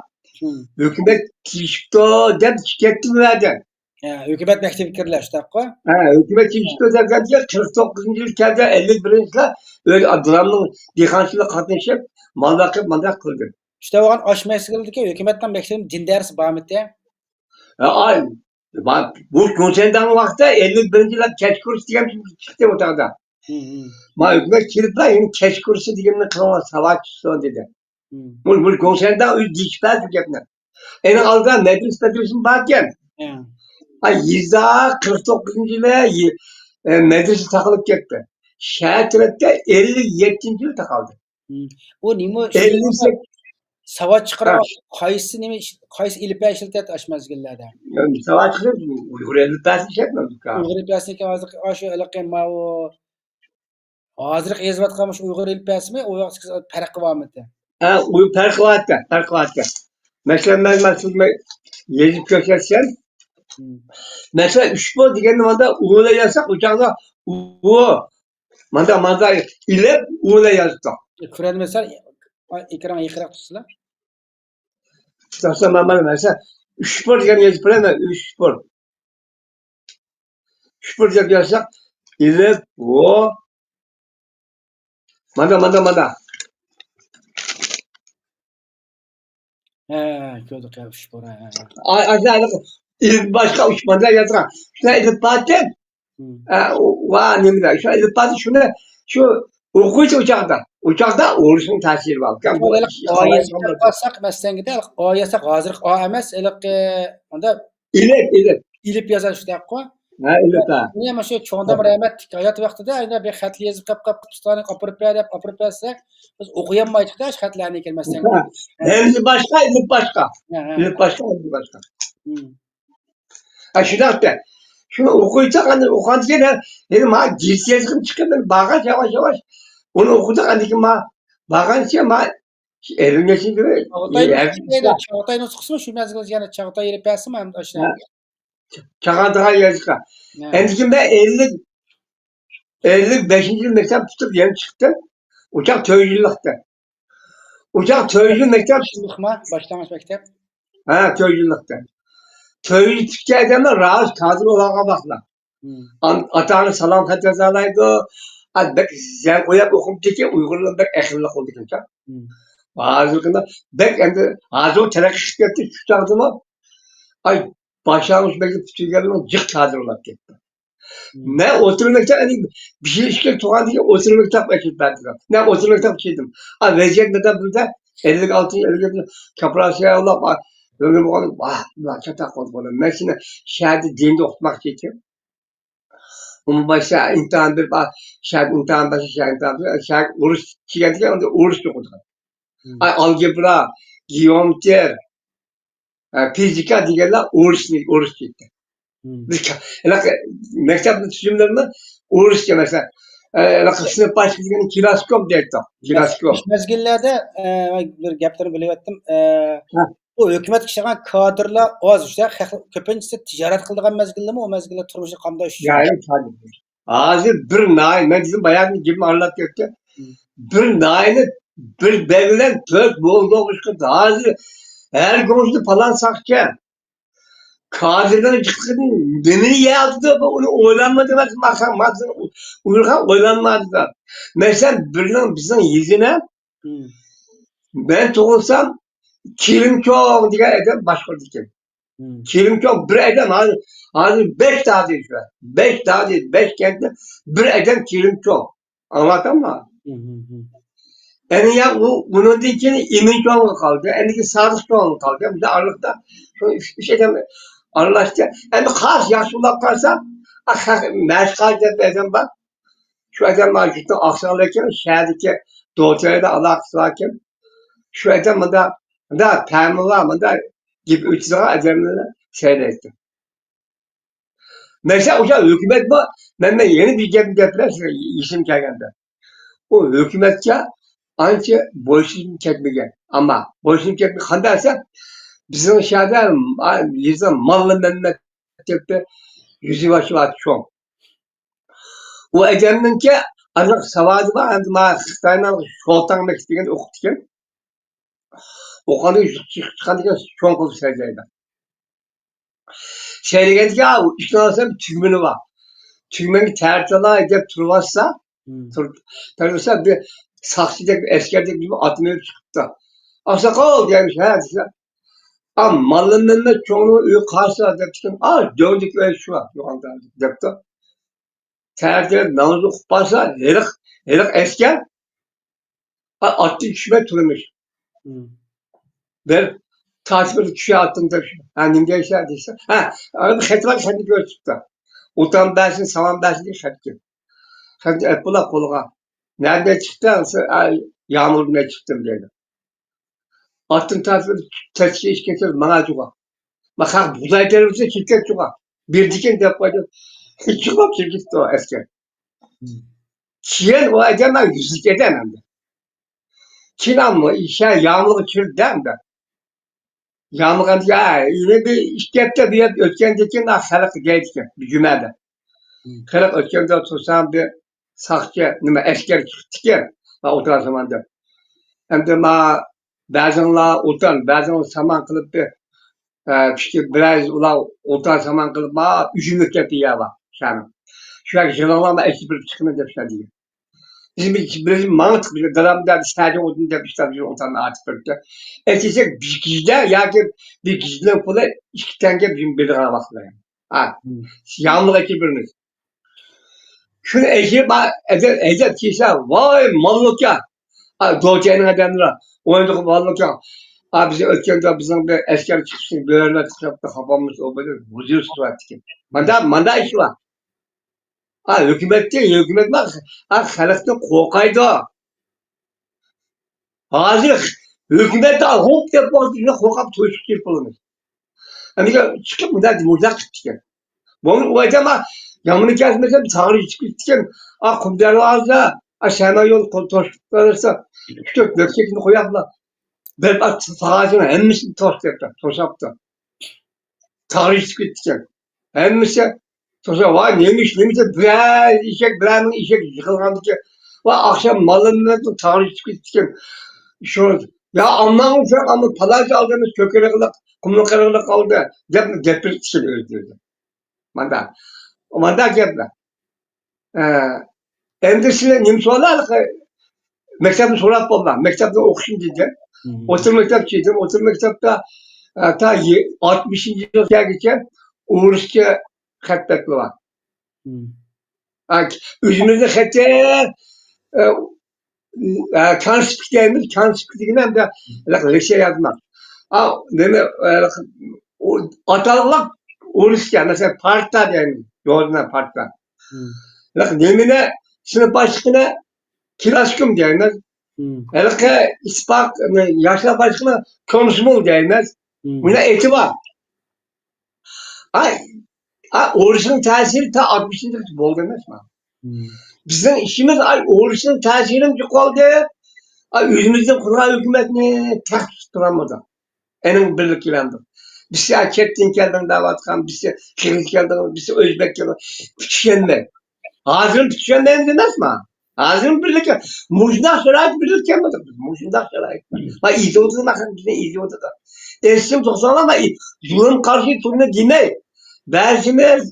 ھۆكۈمەت تېگىشىپتۇ دەپ كەتتىم ئۇ يەردىن. ھە، ھۆكۈمەت مەكتىپىگە كىردىلە، شۇنداققۇ؟ ھە، ھۆكۈمەت تېگىشىپتۇ دەپ كەتتى، قىرىق توققۇزىنچى يىل كەلدى، ئەللىك بىرىنچى يىلى ئۆز دادامنىڭ دېھقانچىلىقىغا قاتنىشىپ، مال باقىپ، مانداق قىلدىم. شۇنداق بولغان ئاشۇ مەزگىلدىكى ھۆكۈمەتنىڭ مەكتىپىدە دىن دەرسى بارمىدى؟ ھە، ئاي، بۇ گۇڭسەنداڭ ۋاقتىدا ئەللىك بىرىنچى يىلى كەچ كۇرس دېگەن چىقتى ئۇ چاغدا. ما ھۆكۈمەت كېلىپلا، يەنە كەچ كۇرسى دېگەننى قىلىڭلار، ساۋات چۈشسۇن دېدى. بۇ، بۇ گۇڭسەنداڭ ئۆزى دېيىشىپ بەردى گەپنى. ئەنە ئالدىدا مەدرىسە، مەدرىسىمۇ باركەن. ئا، يېزا قىرىق توققۇزىنچى يىلى يې-، ئە، مەدرىسە تاقىلىپ كەتتى. شەھەر تەرەپتە ئەللىك يەتتىنچى يىلى تاقالدى. ئۇ نېمە ئەللىك ساۋات چىقىرىدىغان قايسى نېمە ئىش-، قايسى ئېلىپبە ئىشلىتەتتى ئاشۇ مەزگىللەردە؟ ساۋات چىقىرىپ ئۇيغۇر ئېلىپبەسى ئىشلەتمەمدۇق. ئۇيغۇر ئېلىپبەسىنىڭكى ھازىرقى ئاشۇ ھېلىقى ماۋۇ ھازىرقى يېزىۋاتقان مۇشۇ ئۇيغۇر ئېلىپبەسىمۇ ئۇ ۋاقىتتىكى پەرقى بارمىدى؟ ھە، ئۇ پەرقى باركەن، پەرقى باركەن. مەسىلەن، مەن، مەن سىزگە يېزىپ كۆرسەتسەم، مەسىلەن، ئۈچ بو دېگەننى ماندا ئۇ بىلەن يازساق، ئۇ چاغدا ئۇ، ماندا، ماندا ئېلىپ، ئۇ بىلەن يازدۇق. كۆرەلمىسە، ئېكرانغا يېقىنراق تۇتسىلا. تۇتسام، مانا، مەسىلەن، ئۈچ بو دېگەننى يېزىپ بېرەمەن، ئۈچ بو. ئۈچ بو دەپ يازساق، ئېلىپ، ۋو. مانا، مانا، مانا. ھە، كۆردۇق يا، ئۈچ بو، ھە، ھە. ئا-، ئا-، ئا-، ئېلىپ باشقا ئۈچ بو دەپ يازغان. شۇنى ئېلىپ بارسەن، ئە، ۋا، نېمىدە؟ شۇنى ئېلىپ بارسا، شۇنى، شۇ ئوقۇيسى ئۇ چاغدا. ئۇ چاغدا ئورۇسنىڭ تەسىرى بار. ئا يازساق، مەسىلەن، ئا يازساق ھازىرقى ئا ئەمەس، ھېلىقى، ئۇندا ئېلىپ، ئېلىپ. ئېلىپ يازار شۇنداققۇ؟ ھە، ئېلىپ، ھە. مانا شۇ چوڭدام رەھمەتلىك ھايات ۋاقتىدا ئەنە بىر خەتلەر يېزىپ قاپ، قاپ، ئۇستازنى ئاپىرىپ بەر دەپ ئاپىرىپ بەرسە، بىز ئوقۇيالمايتتۇق-دە شۇ خەتلەرنى كىرمەستەن. ھە. ھەمزە باشقا، ئېلىپ باشقا. ھە، ھە. ئېلىپ باشقا، ھەمزە باشقا. ھە، شۇنداقتا. شۇنى ئوقۇيتتۇق، ئاندىن ئوقۇغاندىن كېيىن، يەنە ما گېزىت يېزىقىم چىقىپ، مەن بارغاچ ياۋاش-ياۋاش ئۇنى ئوقۇدۇق، ئاندىن كېيىن ما بارغانچە ما ئېلىم يېشىلدى. چاغاتاي نۇسخىسىمۇ شۇ مەزگىلدە يەنە چاغاتاي ئېلىپ بەرسىمۇ ھەم ئاشۇ. چاغاتاي يېزىققا. ئەندىكىن مەن ئەللىك، ئەللىك بەشىنچى يىل مەكتەپ پۈتتۈرۈپ يەنە چىقتىم. ئۇ چاغ تۆت يىللىقتى. ئۇ چاغ تۆت يىل مەكتەپ. باشلانغۇچ مەكتەپ. ھە، تۆت يىللىقتى. تۆت يىل پۈتكەن ئادەملەر راست كادىر بولغان ۋاقىتلار. ئان-، ئاتا-ئانا سالام خەت يازالايدۇ. ئا، بەك زەن قويۇپ ئوقۇمتىكى ئۇيغۇرلار بەك ئەقىللىق بولىدىكەنچۇ. ھازىرقىدا بەك ئەمدى ھازىر تەرەققىي قىلىپ كەتتى، شۇ چاغدىمۇ، ئاي، باشلانغۇچ مەكتەپ پۈتتۈرگەننىڭ جىق كادىرلاپ كەتتى. مەن ئوتتۇرا مەكتەپ، ئەمدى بىر يىل ئىككى يىل تۇرغاندىن كېيىن ئوتتۇرا مەكتەپكە ئەكىلىپ بەردىم. مەن ئوتتۇرا مەكتەپكە كىردىم. ئا، ۋەزىيەت نەدە بىلدە، ئەللىك ئالتىنچى، ئەللىك يەتتىنچى كوپىراتسىيە ئۇلاپ، ئۆمرى بولغان، ۋاھ، بۇلار چاتاق بولدى، بولدى. مەن سېنى شەھەردە دىندا ئوقۇتماقچى ئىدىم. ئۇمۇ باشتا ئىمتىھان بېرىپ، شەھەر ئىمتىھان باشتا، شەھەر ئىمتىھان بېرىپ، شەھەر ئۇرۇش كەلگەندىكىن ئۇرۇش ئوقۇدۇق. ئاي، ئالگېبرا، گېئومېتىر، ئە، فىزىكا دېگەنلەر ئۇرۇشنى، ئۇرۇش كەتتى. بىز ھېلىقى مەكتەپنىڭ تۈزۈملىرىمۇ ئۇرۇشكەن، مەسىلەن، ئە، ھېلىقى سىنىپ باشلىقىنى گىروسكوپ دەيتتۇق. گىروسكوپ. شۇ مەزگىللەردە، ئە، بىر گەپلىرىنى بۆلۈۋەتتىم. ئە، بۇ ھۆكۈمەتكە ئىشلەيدىغان كادىرلار ئاز، شۇ كۆپىنچىسى تىجارەت قىلىدىغان مەزگىلدىمۇ، ئۇ مەزگىلدە تۇرمۇشى قانداق ئىش؟ ھازىر بىر ناھايىتى، مەن دېدىم، باياقتىن گېپىم ئارىلاپ كەتتى. بىر ناھىيەنى بىر بەگ بىلەن تۆت موڭغۇل دوغۇشقا ھازىر ھەر گۇڭزىدا پالان ساقچى. كادىرلارنىڭ جىقلىقىدىن نېمىنى يەۋاتىدۇ؟ ئۇنى ئويلانمىدى. مەسىلەن، ئۇيغۇرغا ئويلانمايدۇ. مەسىلەن، بىرنىڭ بىزنىڭ يېزىنى، مەن تۇغۇلسام، كېلىمچوڭ دېگەن ئادەم باشقۇرىدىكەن. كېلىمچوڭ بىر ئادەم ھازىر، ھازىر بەش دادى شۇ. بەش دادى، بەش كەنتتە بىر ئادەم كېلىمچوڭ. ئاڭلاتامما؟ ئەنە يا ئۇ، ئۇنىڭدىن كېيىن ئىمىنچوڭغا قالدى، ئەندىكى سادىقچوڭغا قالدى. بۇ ئارىلىقتا شۇ ئۈچ، ئۈچ ئادەم ئارىلاشتى. ئەمدى قاس ياخشى بولاپ قالسا، ئا، خەق-، مەشقاجى دەپ ئادەم بار. شۇ ئادەم مانا يۇرتنىڭ ئاقساقىلى ئىكەن، شەھەردىكى دوتەيدە ئالاقىسى بار ئىكەن. شۇ ئادەم مۇندا، مۇندا پەمى بار، مۇندا گېپى ئۆتىدىغان ئادەملەرنى سەيلەيتتى. مەسىلەن، ئوشۇ ھۆكۈمەت بار. مەن، مەن يەنە بىر گەپنى گەپ بىلەن سىزگە ئېسىمگە كەلگەندە. ئۇ ھۆكۈمەتكە ئانچە بويسۇنۇپ كەتمىگەن. ئەمما بويسۇنۇپ كەتمىگەن قانداق دېسە، بىزنىڭ شەھەردە، ئا، يېزا ماللا مەممەت دەپ يۈزباشى بار چوڭ. ئۇ ئادەمنىڭكى ئازراق ساۋادى بار، ئەمدى مانا خىتاينىڭ شوتاڭ مەكتىپىگە ئوقۇپتىكەن. ئوقۇغاندىن كېيىن چىققاندىن كېيىن چوڭ قىلىپ سەيلەيدۇ. سەيلىگەندىكىن ئىككى ئالسام تۈگمىنى بار. تۈگمەنگە تەرەتالاي دەپ تۇرۇۋاتسا، تۇرۇپ، تەرەتالىسا بىر ساقچىدەك، بىر ئەسكەردەك بىر ئاتنى مىنىپ چىقىپتۇ. ئاقساقال دېگەنمىش، ھە دېسە، ئا، ماللا مەممەت چوڭنىڭ ئۆيى قارسا دەپتىكەن. ئا، دۆڭدىكى ئۆي شۇ، يوغاندا دەپتۇ. تەرەتالاي نامىزى ئوقۇپ بارسا، ھېلىق، ھېلىق ئەسكەر ئا، ئاتتىن چۈشمەي تۇرمىش. بىر تارتىپ بىر چۈشە ئاتتىن دەپ، ھە، نېمە دەيسەن دېسە، ھە، ئانا بىر خەت بار، خەتنى كۆرسىتىپتۇ. ئوتان بەرسۇن، سامان بەرسۇن دېگەن خەتكەن. خەتنى ئەپ بولا قولىغا. نەدىن چىقتىڭ دېسە، ئە، يامۇلدىن چىقتىم دەيدۇ. ئاتتىن تارتىپ تەسكە ئىشكەنسىز ماڭا جۇغا. ما خەق بۇغداي تېرىۋاتسا كېلىپ كەت جۇغا. بېرىدىكەن دەپ قويدى. جۇغلاپ كېلىپ كېتىپتۇ ئەسكەر. كېيىن ئۇ ئادەملەر يۈزلۈك ئادەم ئەمدى. كېيىن ئەمما ئىشە يامۇلغا كىردى ئەمدى. يامۇلغا ئەمدى، يا، يەنە بىر ئىككى ھەپتە بىر ھەپتە ئۆتكەندىن كېيىن خەلق دەيدىكەن، بىر جۈمەدە. خەلق ئۆتكەندە تۇرسام بىر ساقچى، نېمە، ئەسكەر چىقىپتىكەن. ما ئوتان سامان دەپ. ئەمدى ما بەزىڭلار ئوتان، بەزىڭلار سامان قىلىپ بىر، ئە، كىچىك بىرەر ئۇلار ئوتان سامان قىلىپ ما ئۈجمە كەپ يەۋا شەنىڭ. شۇ يەرگە يىغىلىڭلار، ما ئەكىپ بېرىپ چىقىمەن دەپ شۇ دېگەن. بىز، بىز، بىز ماڭدۇق، بىز دادام دەپ سەجە ئوتۇن دەپ ئىشلەپ يۈرگەن ئوتاننى ئارتىپ بېرىپتۇ. ئەكەلسەك بىر كىشىدە ياكى بىر كىشىنىڭ پۇلى ئىككى تەڭگە بىزنىڭ بېرىدىغان ۋاقىتلار. ھە. يامۇلغا ئەكىپ بېرىمىز. شۇنى ئەكىپ، ھەيدەپ كىيسە، ۋاي، ماللۇكا! ئا، دوچەينىڭ ئادەملىرى ئوينىدىغۇ ماللۇكا. ئا، بىز ئۆتكەندە بىزنىڭ بىر ئەسكەر چىقىپسىز، بۆرىلەر قۇشاپتا خاپاممىز، ئۇ بىر ھۇزۇر تۇتۇۋەتتىكەن. ماندا، ماندا ئىش بار. ئا، ھۆكۈمەتتىن، ھۆكۈمەت بار. ئا، خەلقتىن قورقايدۇ. ھازىر ھۆكۈمەت ھوپ دەپ بولسا، قورقۇپ توشۇپ كىرىپ بولىمىز. ئەمدى چىقىپ مۇنداق، مۇنداق قىپتىكەن. بۇ ئۇ ئايدا ما يامىنى كەلمىسە، تاغرى چىقىپ كېتىدىكەن. ئا، قۇم دەرۋازا، ئا، شەمە يول توسۇپ قالسا، ئۈچ تۆت بۆكچەكنى قوياپلا. بىر ئات ساغاچنىڭ ھەممىسىنى توسۇپ كەپتۇ، توساپتۇ. تاغرى چىقىپ كېتىدىكەن. ھەممىسى توسا، ۋاي، نېمە ئىش، نېمە ئىش، بىرەر ئېشەك، بىرەر مىڭ ئېشەك يىغىلغاندىكەن. ۋاي، ئاخشام مالىمنىڭ تاغرى چىقىپ كېتىدىكەن. شۇ، يا ئامماڭ شۇ، ئامما پالانچە ئالدىمىز، كۆكرەكلىك، قۇملۇق قېرىقلىق ئالدى، دەپ گەپ بېرىپتىكەن ئۆزلىرىدە. ماندا، ماندا گەپلەر. ئە، ئەمدى سىلەر نېمە سوئال ھېلىقى مەكتەپنى سوراپ بولدى. مەكتەپتە ئوقۇشنى دېدى. ئوتتۇرا مەكتەپ دېدىم. ئوتتۇرا مەكتەپتە، ئە، تا يە-، ئاتمىشىنچى يىلغىچە ئورۇسچە خەت بەتلى بار. ئە، ئۆزىمىزنىڭ خېتى، ئە، ئە، كانسپىكت دەيمىز، كانسپىكت دېگىنى ئەمدى لېكسىيە يازماق. ئا، نېمە، ئە، ئۇ ئاتالغۇلار ئورۇسچە، مەسىلەن، پارتا دەيمىز، يولدىن پارتا. لېكىن نېمىنى، سىنىپ باشلىقىنى كلاسسىكوم دەيمىز. ھېلىقى ئىتتىپاق، ياشلار باشلىقىنى كومسومول دەيمىز. بۇنىڭ ئېتى بار. ئاي، ئا، ئورۇسنىڭ تەسىرى تا ئاتمىشىنچى يىلغىچە بولدى ئەمەسمۇ؟ بىزنىڭ ئىشىمىز، ئاي، ئورۇسنىڭ تەسىرىمۇ يوقالدى. ئاي، ئۆزىمىزنىڭ قۇرغان ھۆكۈمەتنى تەخت تۇتۇپ تۇرالمىدۇق. ئەنىڭ بىللە كېلەمدۇق. بىزسى چەتتىن كەلدىڭ دەۋاتقان، بىزسى قىرغىز كەلدىڭ، بىزسى ئۆزبەك كەلدىڭ. پۈتۈشەلمەي. ھازىرمۇ پۈتۈشەلمەيمىز ئەمەسما؟ ھازىرمۇ بىرلىككە، مۇشۇنداق شارائىت بىرلىككە كەلمىدۇق بىز. مۇشۇنداق شارائىت. ما ئىزدىۋاتىدۇ، ما بىزنى ئىزدىۋاتىدۇ. ئېسىم توختاڭلار، ما زۇلۇم قارشى تۇرۇڭ دېمەي. بەزىمىز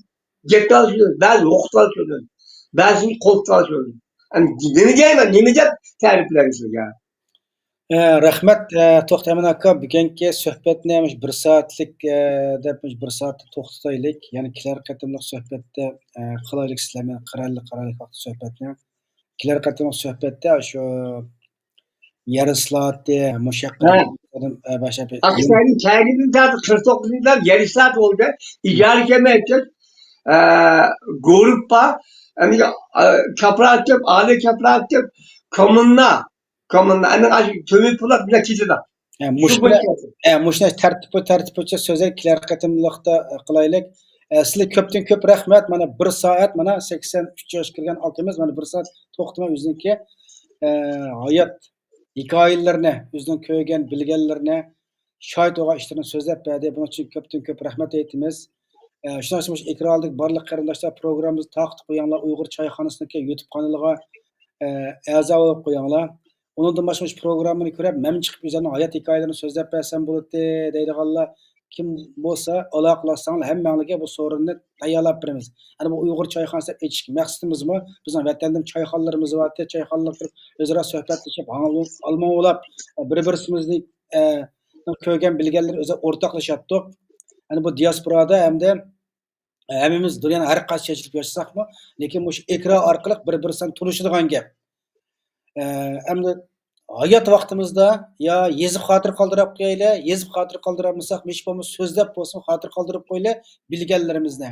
گەپ تالىشىدۇ، بەزى ھوقۇق تالىشىدۇ، بەزىمىز قول تالىشىدۇ. ئەمدى نېمە دەيمەن، نېمە دەپ تەرىپلەيمەن سىزگە؟ ئە، رەھمەت، ئە، توختى ئەمىن ئاكا، بۈگۈنكى سۆھبەتنى مۇشۇ بىر سائەتلىك، ئە، دەپ مۇشۇ بىر سائەتتە توختىتايلىق. يەنە كېلەر قېتىملىق سۆھبەتتە، ئە، قىلايلىق سىلەر بىلەن قەرەللىك، قەرەللىك ۋاقىتتا سۆھبەتنى. كېلەر قېتىملىق سۆھبەتتە شۇ يەر ئىسلاھاتى، مۇشۇ ھەققىدە ھە. ئە، باشلاپ ئاقساينىڭ كەينىدىن تارتىپ قىرىق توققۇزىنچى يىللار يەر ئىسلاھاتى بولدى. ئىجارە كەلمەيتتى. ئە، گۇرۇپپا، ئەمدى، ئە، كوپىراتىپ، ئالىي كوپىراتىپ، كوممۇنا، كوممۇنا، ئەنە ئاشۇ تۆمۈر پولات بىلەن كېتىدۇ. ھە، شۇ مۇشۇنى، بويىچە. ھە، مۇشۇنى تەرتىپ، تەرتىپ بويىچە سۆزلەپ كېلەر قېتىملىقتا، ئە، قىلايلىق. ئە، سىلەرگە كۆپتىن كۆپ رەھمەت. مانا بىر سائەت، مانا سەكسەن ئۈچ ياشقا كىرگەن ئاكىمىز، مانا بىر سائەت توختىماي ئۆزىنىڭكى، ئە، ھايات ھېكايىلىرىنى، ئۆزىنىڭ كۆرگەن، بىلگەنلىرىنى، شاھىت بولغان ئىشلىرىنى سۆزلەپ بەردى. بۇنىڭ ئۈچۈن كۆپتىن كۆپ رەھمەت ئېيتىمىز. ئە، شۇنىڭ ئۈچۈن مۇشۇ ئېكران ئالدىدىكى بارلىق قېرىنداشلار، پروگراممىمىزنى تارقىتىپ قويۇڭلار، ئۇيغۇر چايخانىسىنىڭكى يۇتۇب قانىلىغا، ئە، ئەزا بولۇپ قويۇڭلار. ئۇنىڭدىن باشقا مۇشۇ پروگراممىنى كۆرۈپ، مەنمۇ چىقىپ ئۆزۈمنىڭ ھايات ھېكايىلىرىنى سۆزلەپ بەرسەم بولاتتى دەيدىغانلار كىم بولسا، ئالاقىلەشسەڭلار، ھەممەڭلارگە بۇ سورۇننى تەييارلاپ بېرىمىز. ئەنە بۇ ئۇيغۇر چايخانىسى ئېچىش مەقسىتىمىزمۇ، بىزنىڭ ۋەتەندىمۇ چايخانىلىرىمىز بارتتى، چايخانىلارغا كىرىپ ئۆزئارا سۆھبەتلىشىپ، ھاڭ-، ھالماڭ بولاپ، بىر-بىرسىمىزنى، ئە، كۆرگەن، بىلگەنلىرى ئۆزئارا ئورتاقلىشاتتۇق. ئەنە بۇ دىياسپورادا ھەمدە ھەممىمىز دۇنيانىڭ ھەر قايسى چېچىلىپ ياشىساقمۇ، لېكىن مۇشۇ ئېكران ئارقىلىق بىر-بىرسىدىن تونۇشىدىغان گەپ. ئە، ئەمدى ھايات ۋاقتىمىزدا يا يېزىپ خاتىرە قالدۇرۇپ قويايلى، يېزىپ خاتىرە قالدۇرالمىساق، ھېچ بولمىسا سۆزلەپ بولسىمۇ خاتىرە قالدۇرۇپ قويايلى بىلگەنلىرىمىزنى.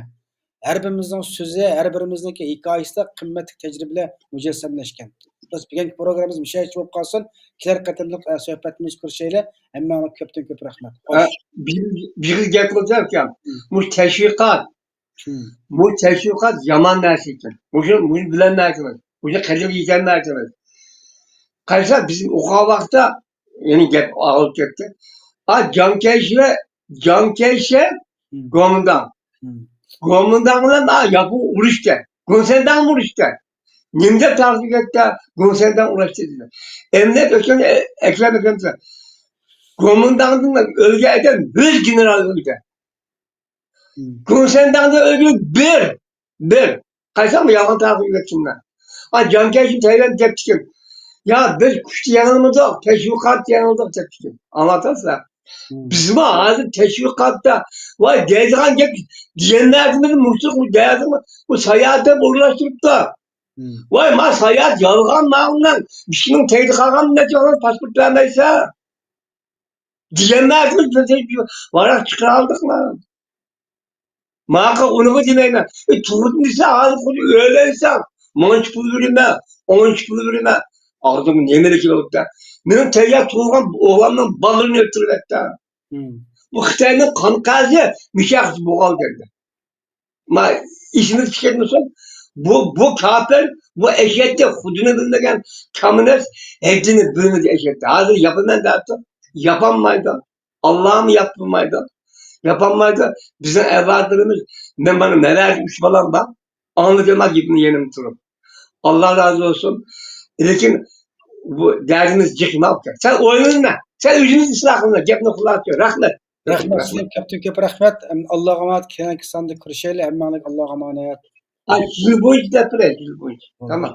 ھەر بىرىمىزنىڭ سۆزى، ھەر بىرىمىزنىڭكى ھېكايىسىدە قىممەتلىك تەجرىبىلەر مۇجەسسەملەشكەن. بىز بۈگۈنكى پروگراممىمىز مۇشۇ يەرگىچە بولۇپ قالسۇن. كېلەر قېتىملىق، ئە، سۆھبەتىمىزگە كىرىشەيلى. ھەممەڭلارغا كۆپتىن كۆپ رەھمەت. خوش. ئە، بىر، بىر گەپ قىلسام ئۇكام، مۇشۇ تەشۋىقات، مم. بۇ تەشۋىقات يامان نەرسە ئىكەن. مۇشۇ، مۇشۇ بىلەن نەرسە ئەمەس. مۇشۇ قەدىرگە يېتەر نەرسە ئەمەس. قارىسا، بىز ئوقۇغان ۋاقىتتا، يەنە گەپ ئاغرىپ كەتتى. ئا، جاڭكەيشى ۋە جاڭكەيشى مم. گومىنداڭ. مم. گومىنداڭ بىلەن، ئا، ياپون ئۇرۇشتى. گۇنسەنداڭمۇ ئۇرۇشتى. نېمە دەپ تارتىپ كەتتى؟ گۇنسەنداڭ ئۇرۇشتى دېدى. ئەمدى ئۆتكەن ئەكرەم ئەكرەم گومىنداڭدىن ئۆلگەن ئادەم بىر گېنېرال ئۆلگەن. مم. گۇنسەنداڭدا ئۆلگەن بىر، بىر. قايساڭ يالغان تارىخ ئۆگەتسۇنلار. ئا، جاڭكەيشى تەيۋەن دەپتىكەن. يا، بىز كۈچتە يېڭىلمىدۇق، تەشۋىقاتتا يېڭىلدۇق دەپتىكەن. ئاڭلاتامسىلەر؟ مم. بىزمۇ ھازىر تەشۋىقاتتا، ۋاي، دەيدىغان گەپ دېگەنلەردىمىز مۇشۇ دەيدىغان، بۇ ساياھەت دەپ ئورۇنلاشتۇرۇپتۇ. مم. ۋاي، ما ساياھەت يالغان ماۋۇنىڭ، بىشىنىڭ تەگدە قالغان نەچچە ئادەم پاسپورت بەرمەيسە. دېگەنلەردىمىز بىز ۋاراق چىقىرالدۇقلا. ماقا ئۇنىغا دېمەيمەن. ئى، تۇغۇلدىن دېسە، ھازىر خۇددى ئۆلەيسەن. مۇنچە پۇل بېرىمەن، ئونچە پۇل بېرىمەن. ئاغزىمغا نېمىلىك كېلىۋاتىدۇ؟ مېنىڭ تەييار تۇغۇلغان ئوغلامنىڭ بالىلىرىنى ئۆلتۈرۈۋەتتى. مم. بۇ خىتاينىڭ قان قەرزى مىشەخسى بوغالدى. ما، ئېسىمىزگە چۈشۈرمىسۇن. بۇ، بۇ كاپىر، بۇ ئەشەددىي خۇدىنى بىلمىگەن كوممۇنىست ھەددىنى بىلمىگەن ئەشەددىي. ھازىر ياپىمەن دەپتۇ. ياپالمايدۇ. ئاللامۇ ياپالمايدۇ. ياپالمايدۇ. بىزنىڭ ئەۋلادلىرىمىز، مەن مانا نەۋەدە ئۈچ بالام بار. ئاڭلىدىم گېپىنى يېنىمدا تۇرۇپ. ئاللا رازى بولسۇن. لېكىن بۇ دەردىمىز جىق ماۋۇكەن. سەن ئويلىنىما. سەن ئۆزىڭىزنى ئىسلاھ قىلما. گەپنى خۇلاسە. رەھمەت. رەھمەت. سىزگە كۆپتىن كۆپ رەھمەت. ئەم، ئاللاغا ئامانەت. كېيىنكى ساندا كۆرۈشەيلى. ھەممەڭلارغا ئاللاغا ئامانەت. ھە، يىل بويىچە دەپ بېرەي، يىل بويىچە. بولدى. تامام.